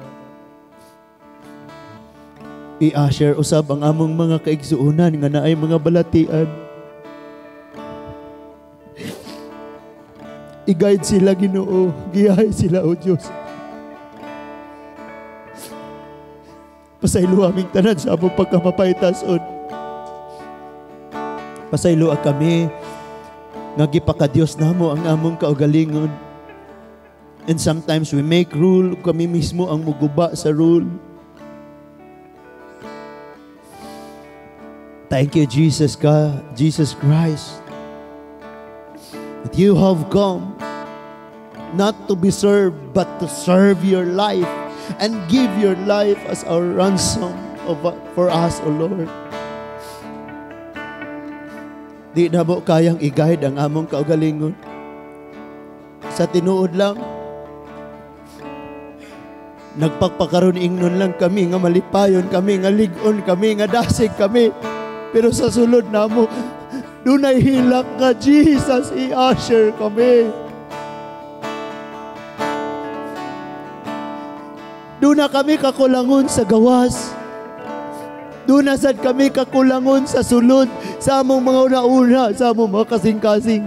I-usher usab ang among mga kaigsuonan nga naay mga balatian. I-guide sila, Ginoo. Giyahay sila, O Diyos. Pasaylo aming tanan sa among pagkamapaytason. Pasaylo kami nga gipakadiyos namo ang among kaugalingon. And sometimes we make rule, kami mismo ang muguba sa rule. Thank you, Jesus God, Jesus Christ, that you have come not to be served, but to serve your life and give your life as our ransom for us, O Lord. Di na mo kayang i-guide ang among kaugalingon. Sa tinuod lang, nagpakpakaroon ingnon lang kami, nga malipayon kami, nga lig-on kami, nga dasig kami. Pero sa sulod namo, dunay hilak nga Jesus, i-usher kami. Doon na kami kakulangon sa gawas. Doon na sad kami kakulangon sa sulod, sa among mga una-una, sa among mga kasing-kasing.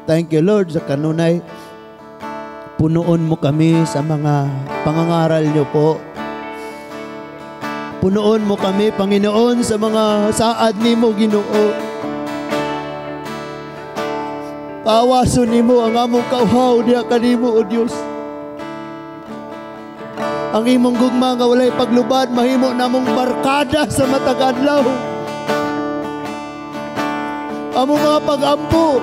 Thank you, Lord, sa kanunay. Punuon mo kami sa mga pangangaral niyo po. Punuon mo kami, Panginoon, sa mga saad nimo, Ginoo. Pawason nimo ang among kauhaw diha kanimo, O Dios. Ang imong gugma nga walay paglubad, mahimo namong barkada sa matag adlaw. Among mga pag-ampo,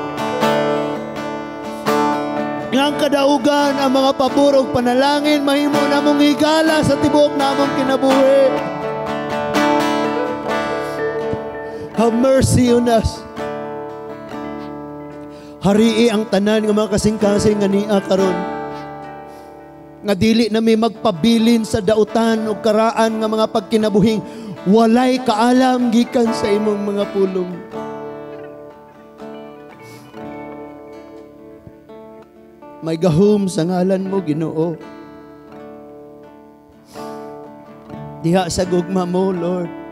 nga ang kadaugan, ang mga pabor ug panalangin, mahimo namong higala sa tibuok namong kinabuhi. Have mercy on us. Harii ang tanan nga mga kasing-kasing nga niya karon. Nga dili na may magpabilin sa dautan o karaan nga mga pagkinabuhing walay kaalam gikan sa imong mga pulong. May gahom sa ngalan mo, Ginoo. Diha sa gugma mo, Lord.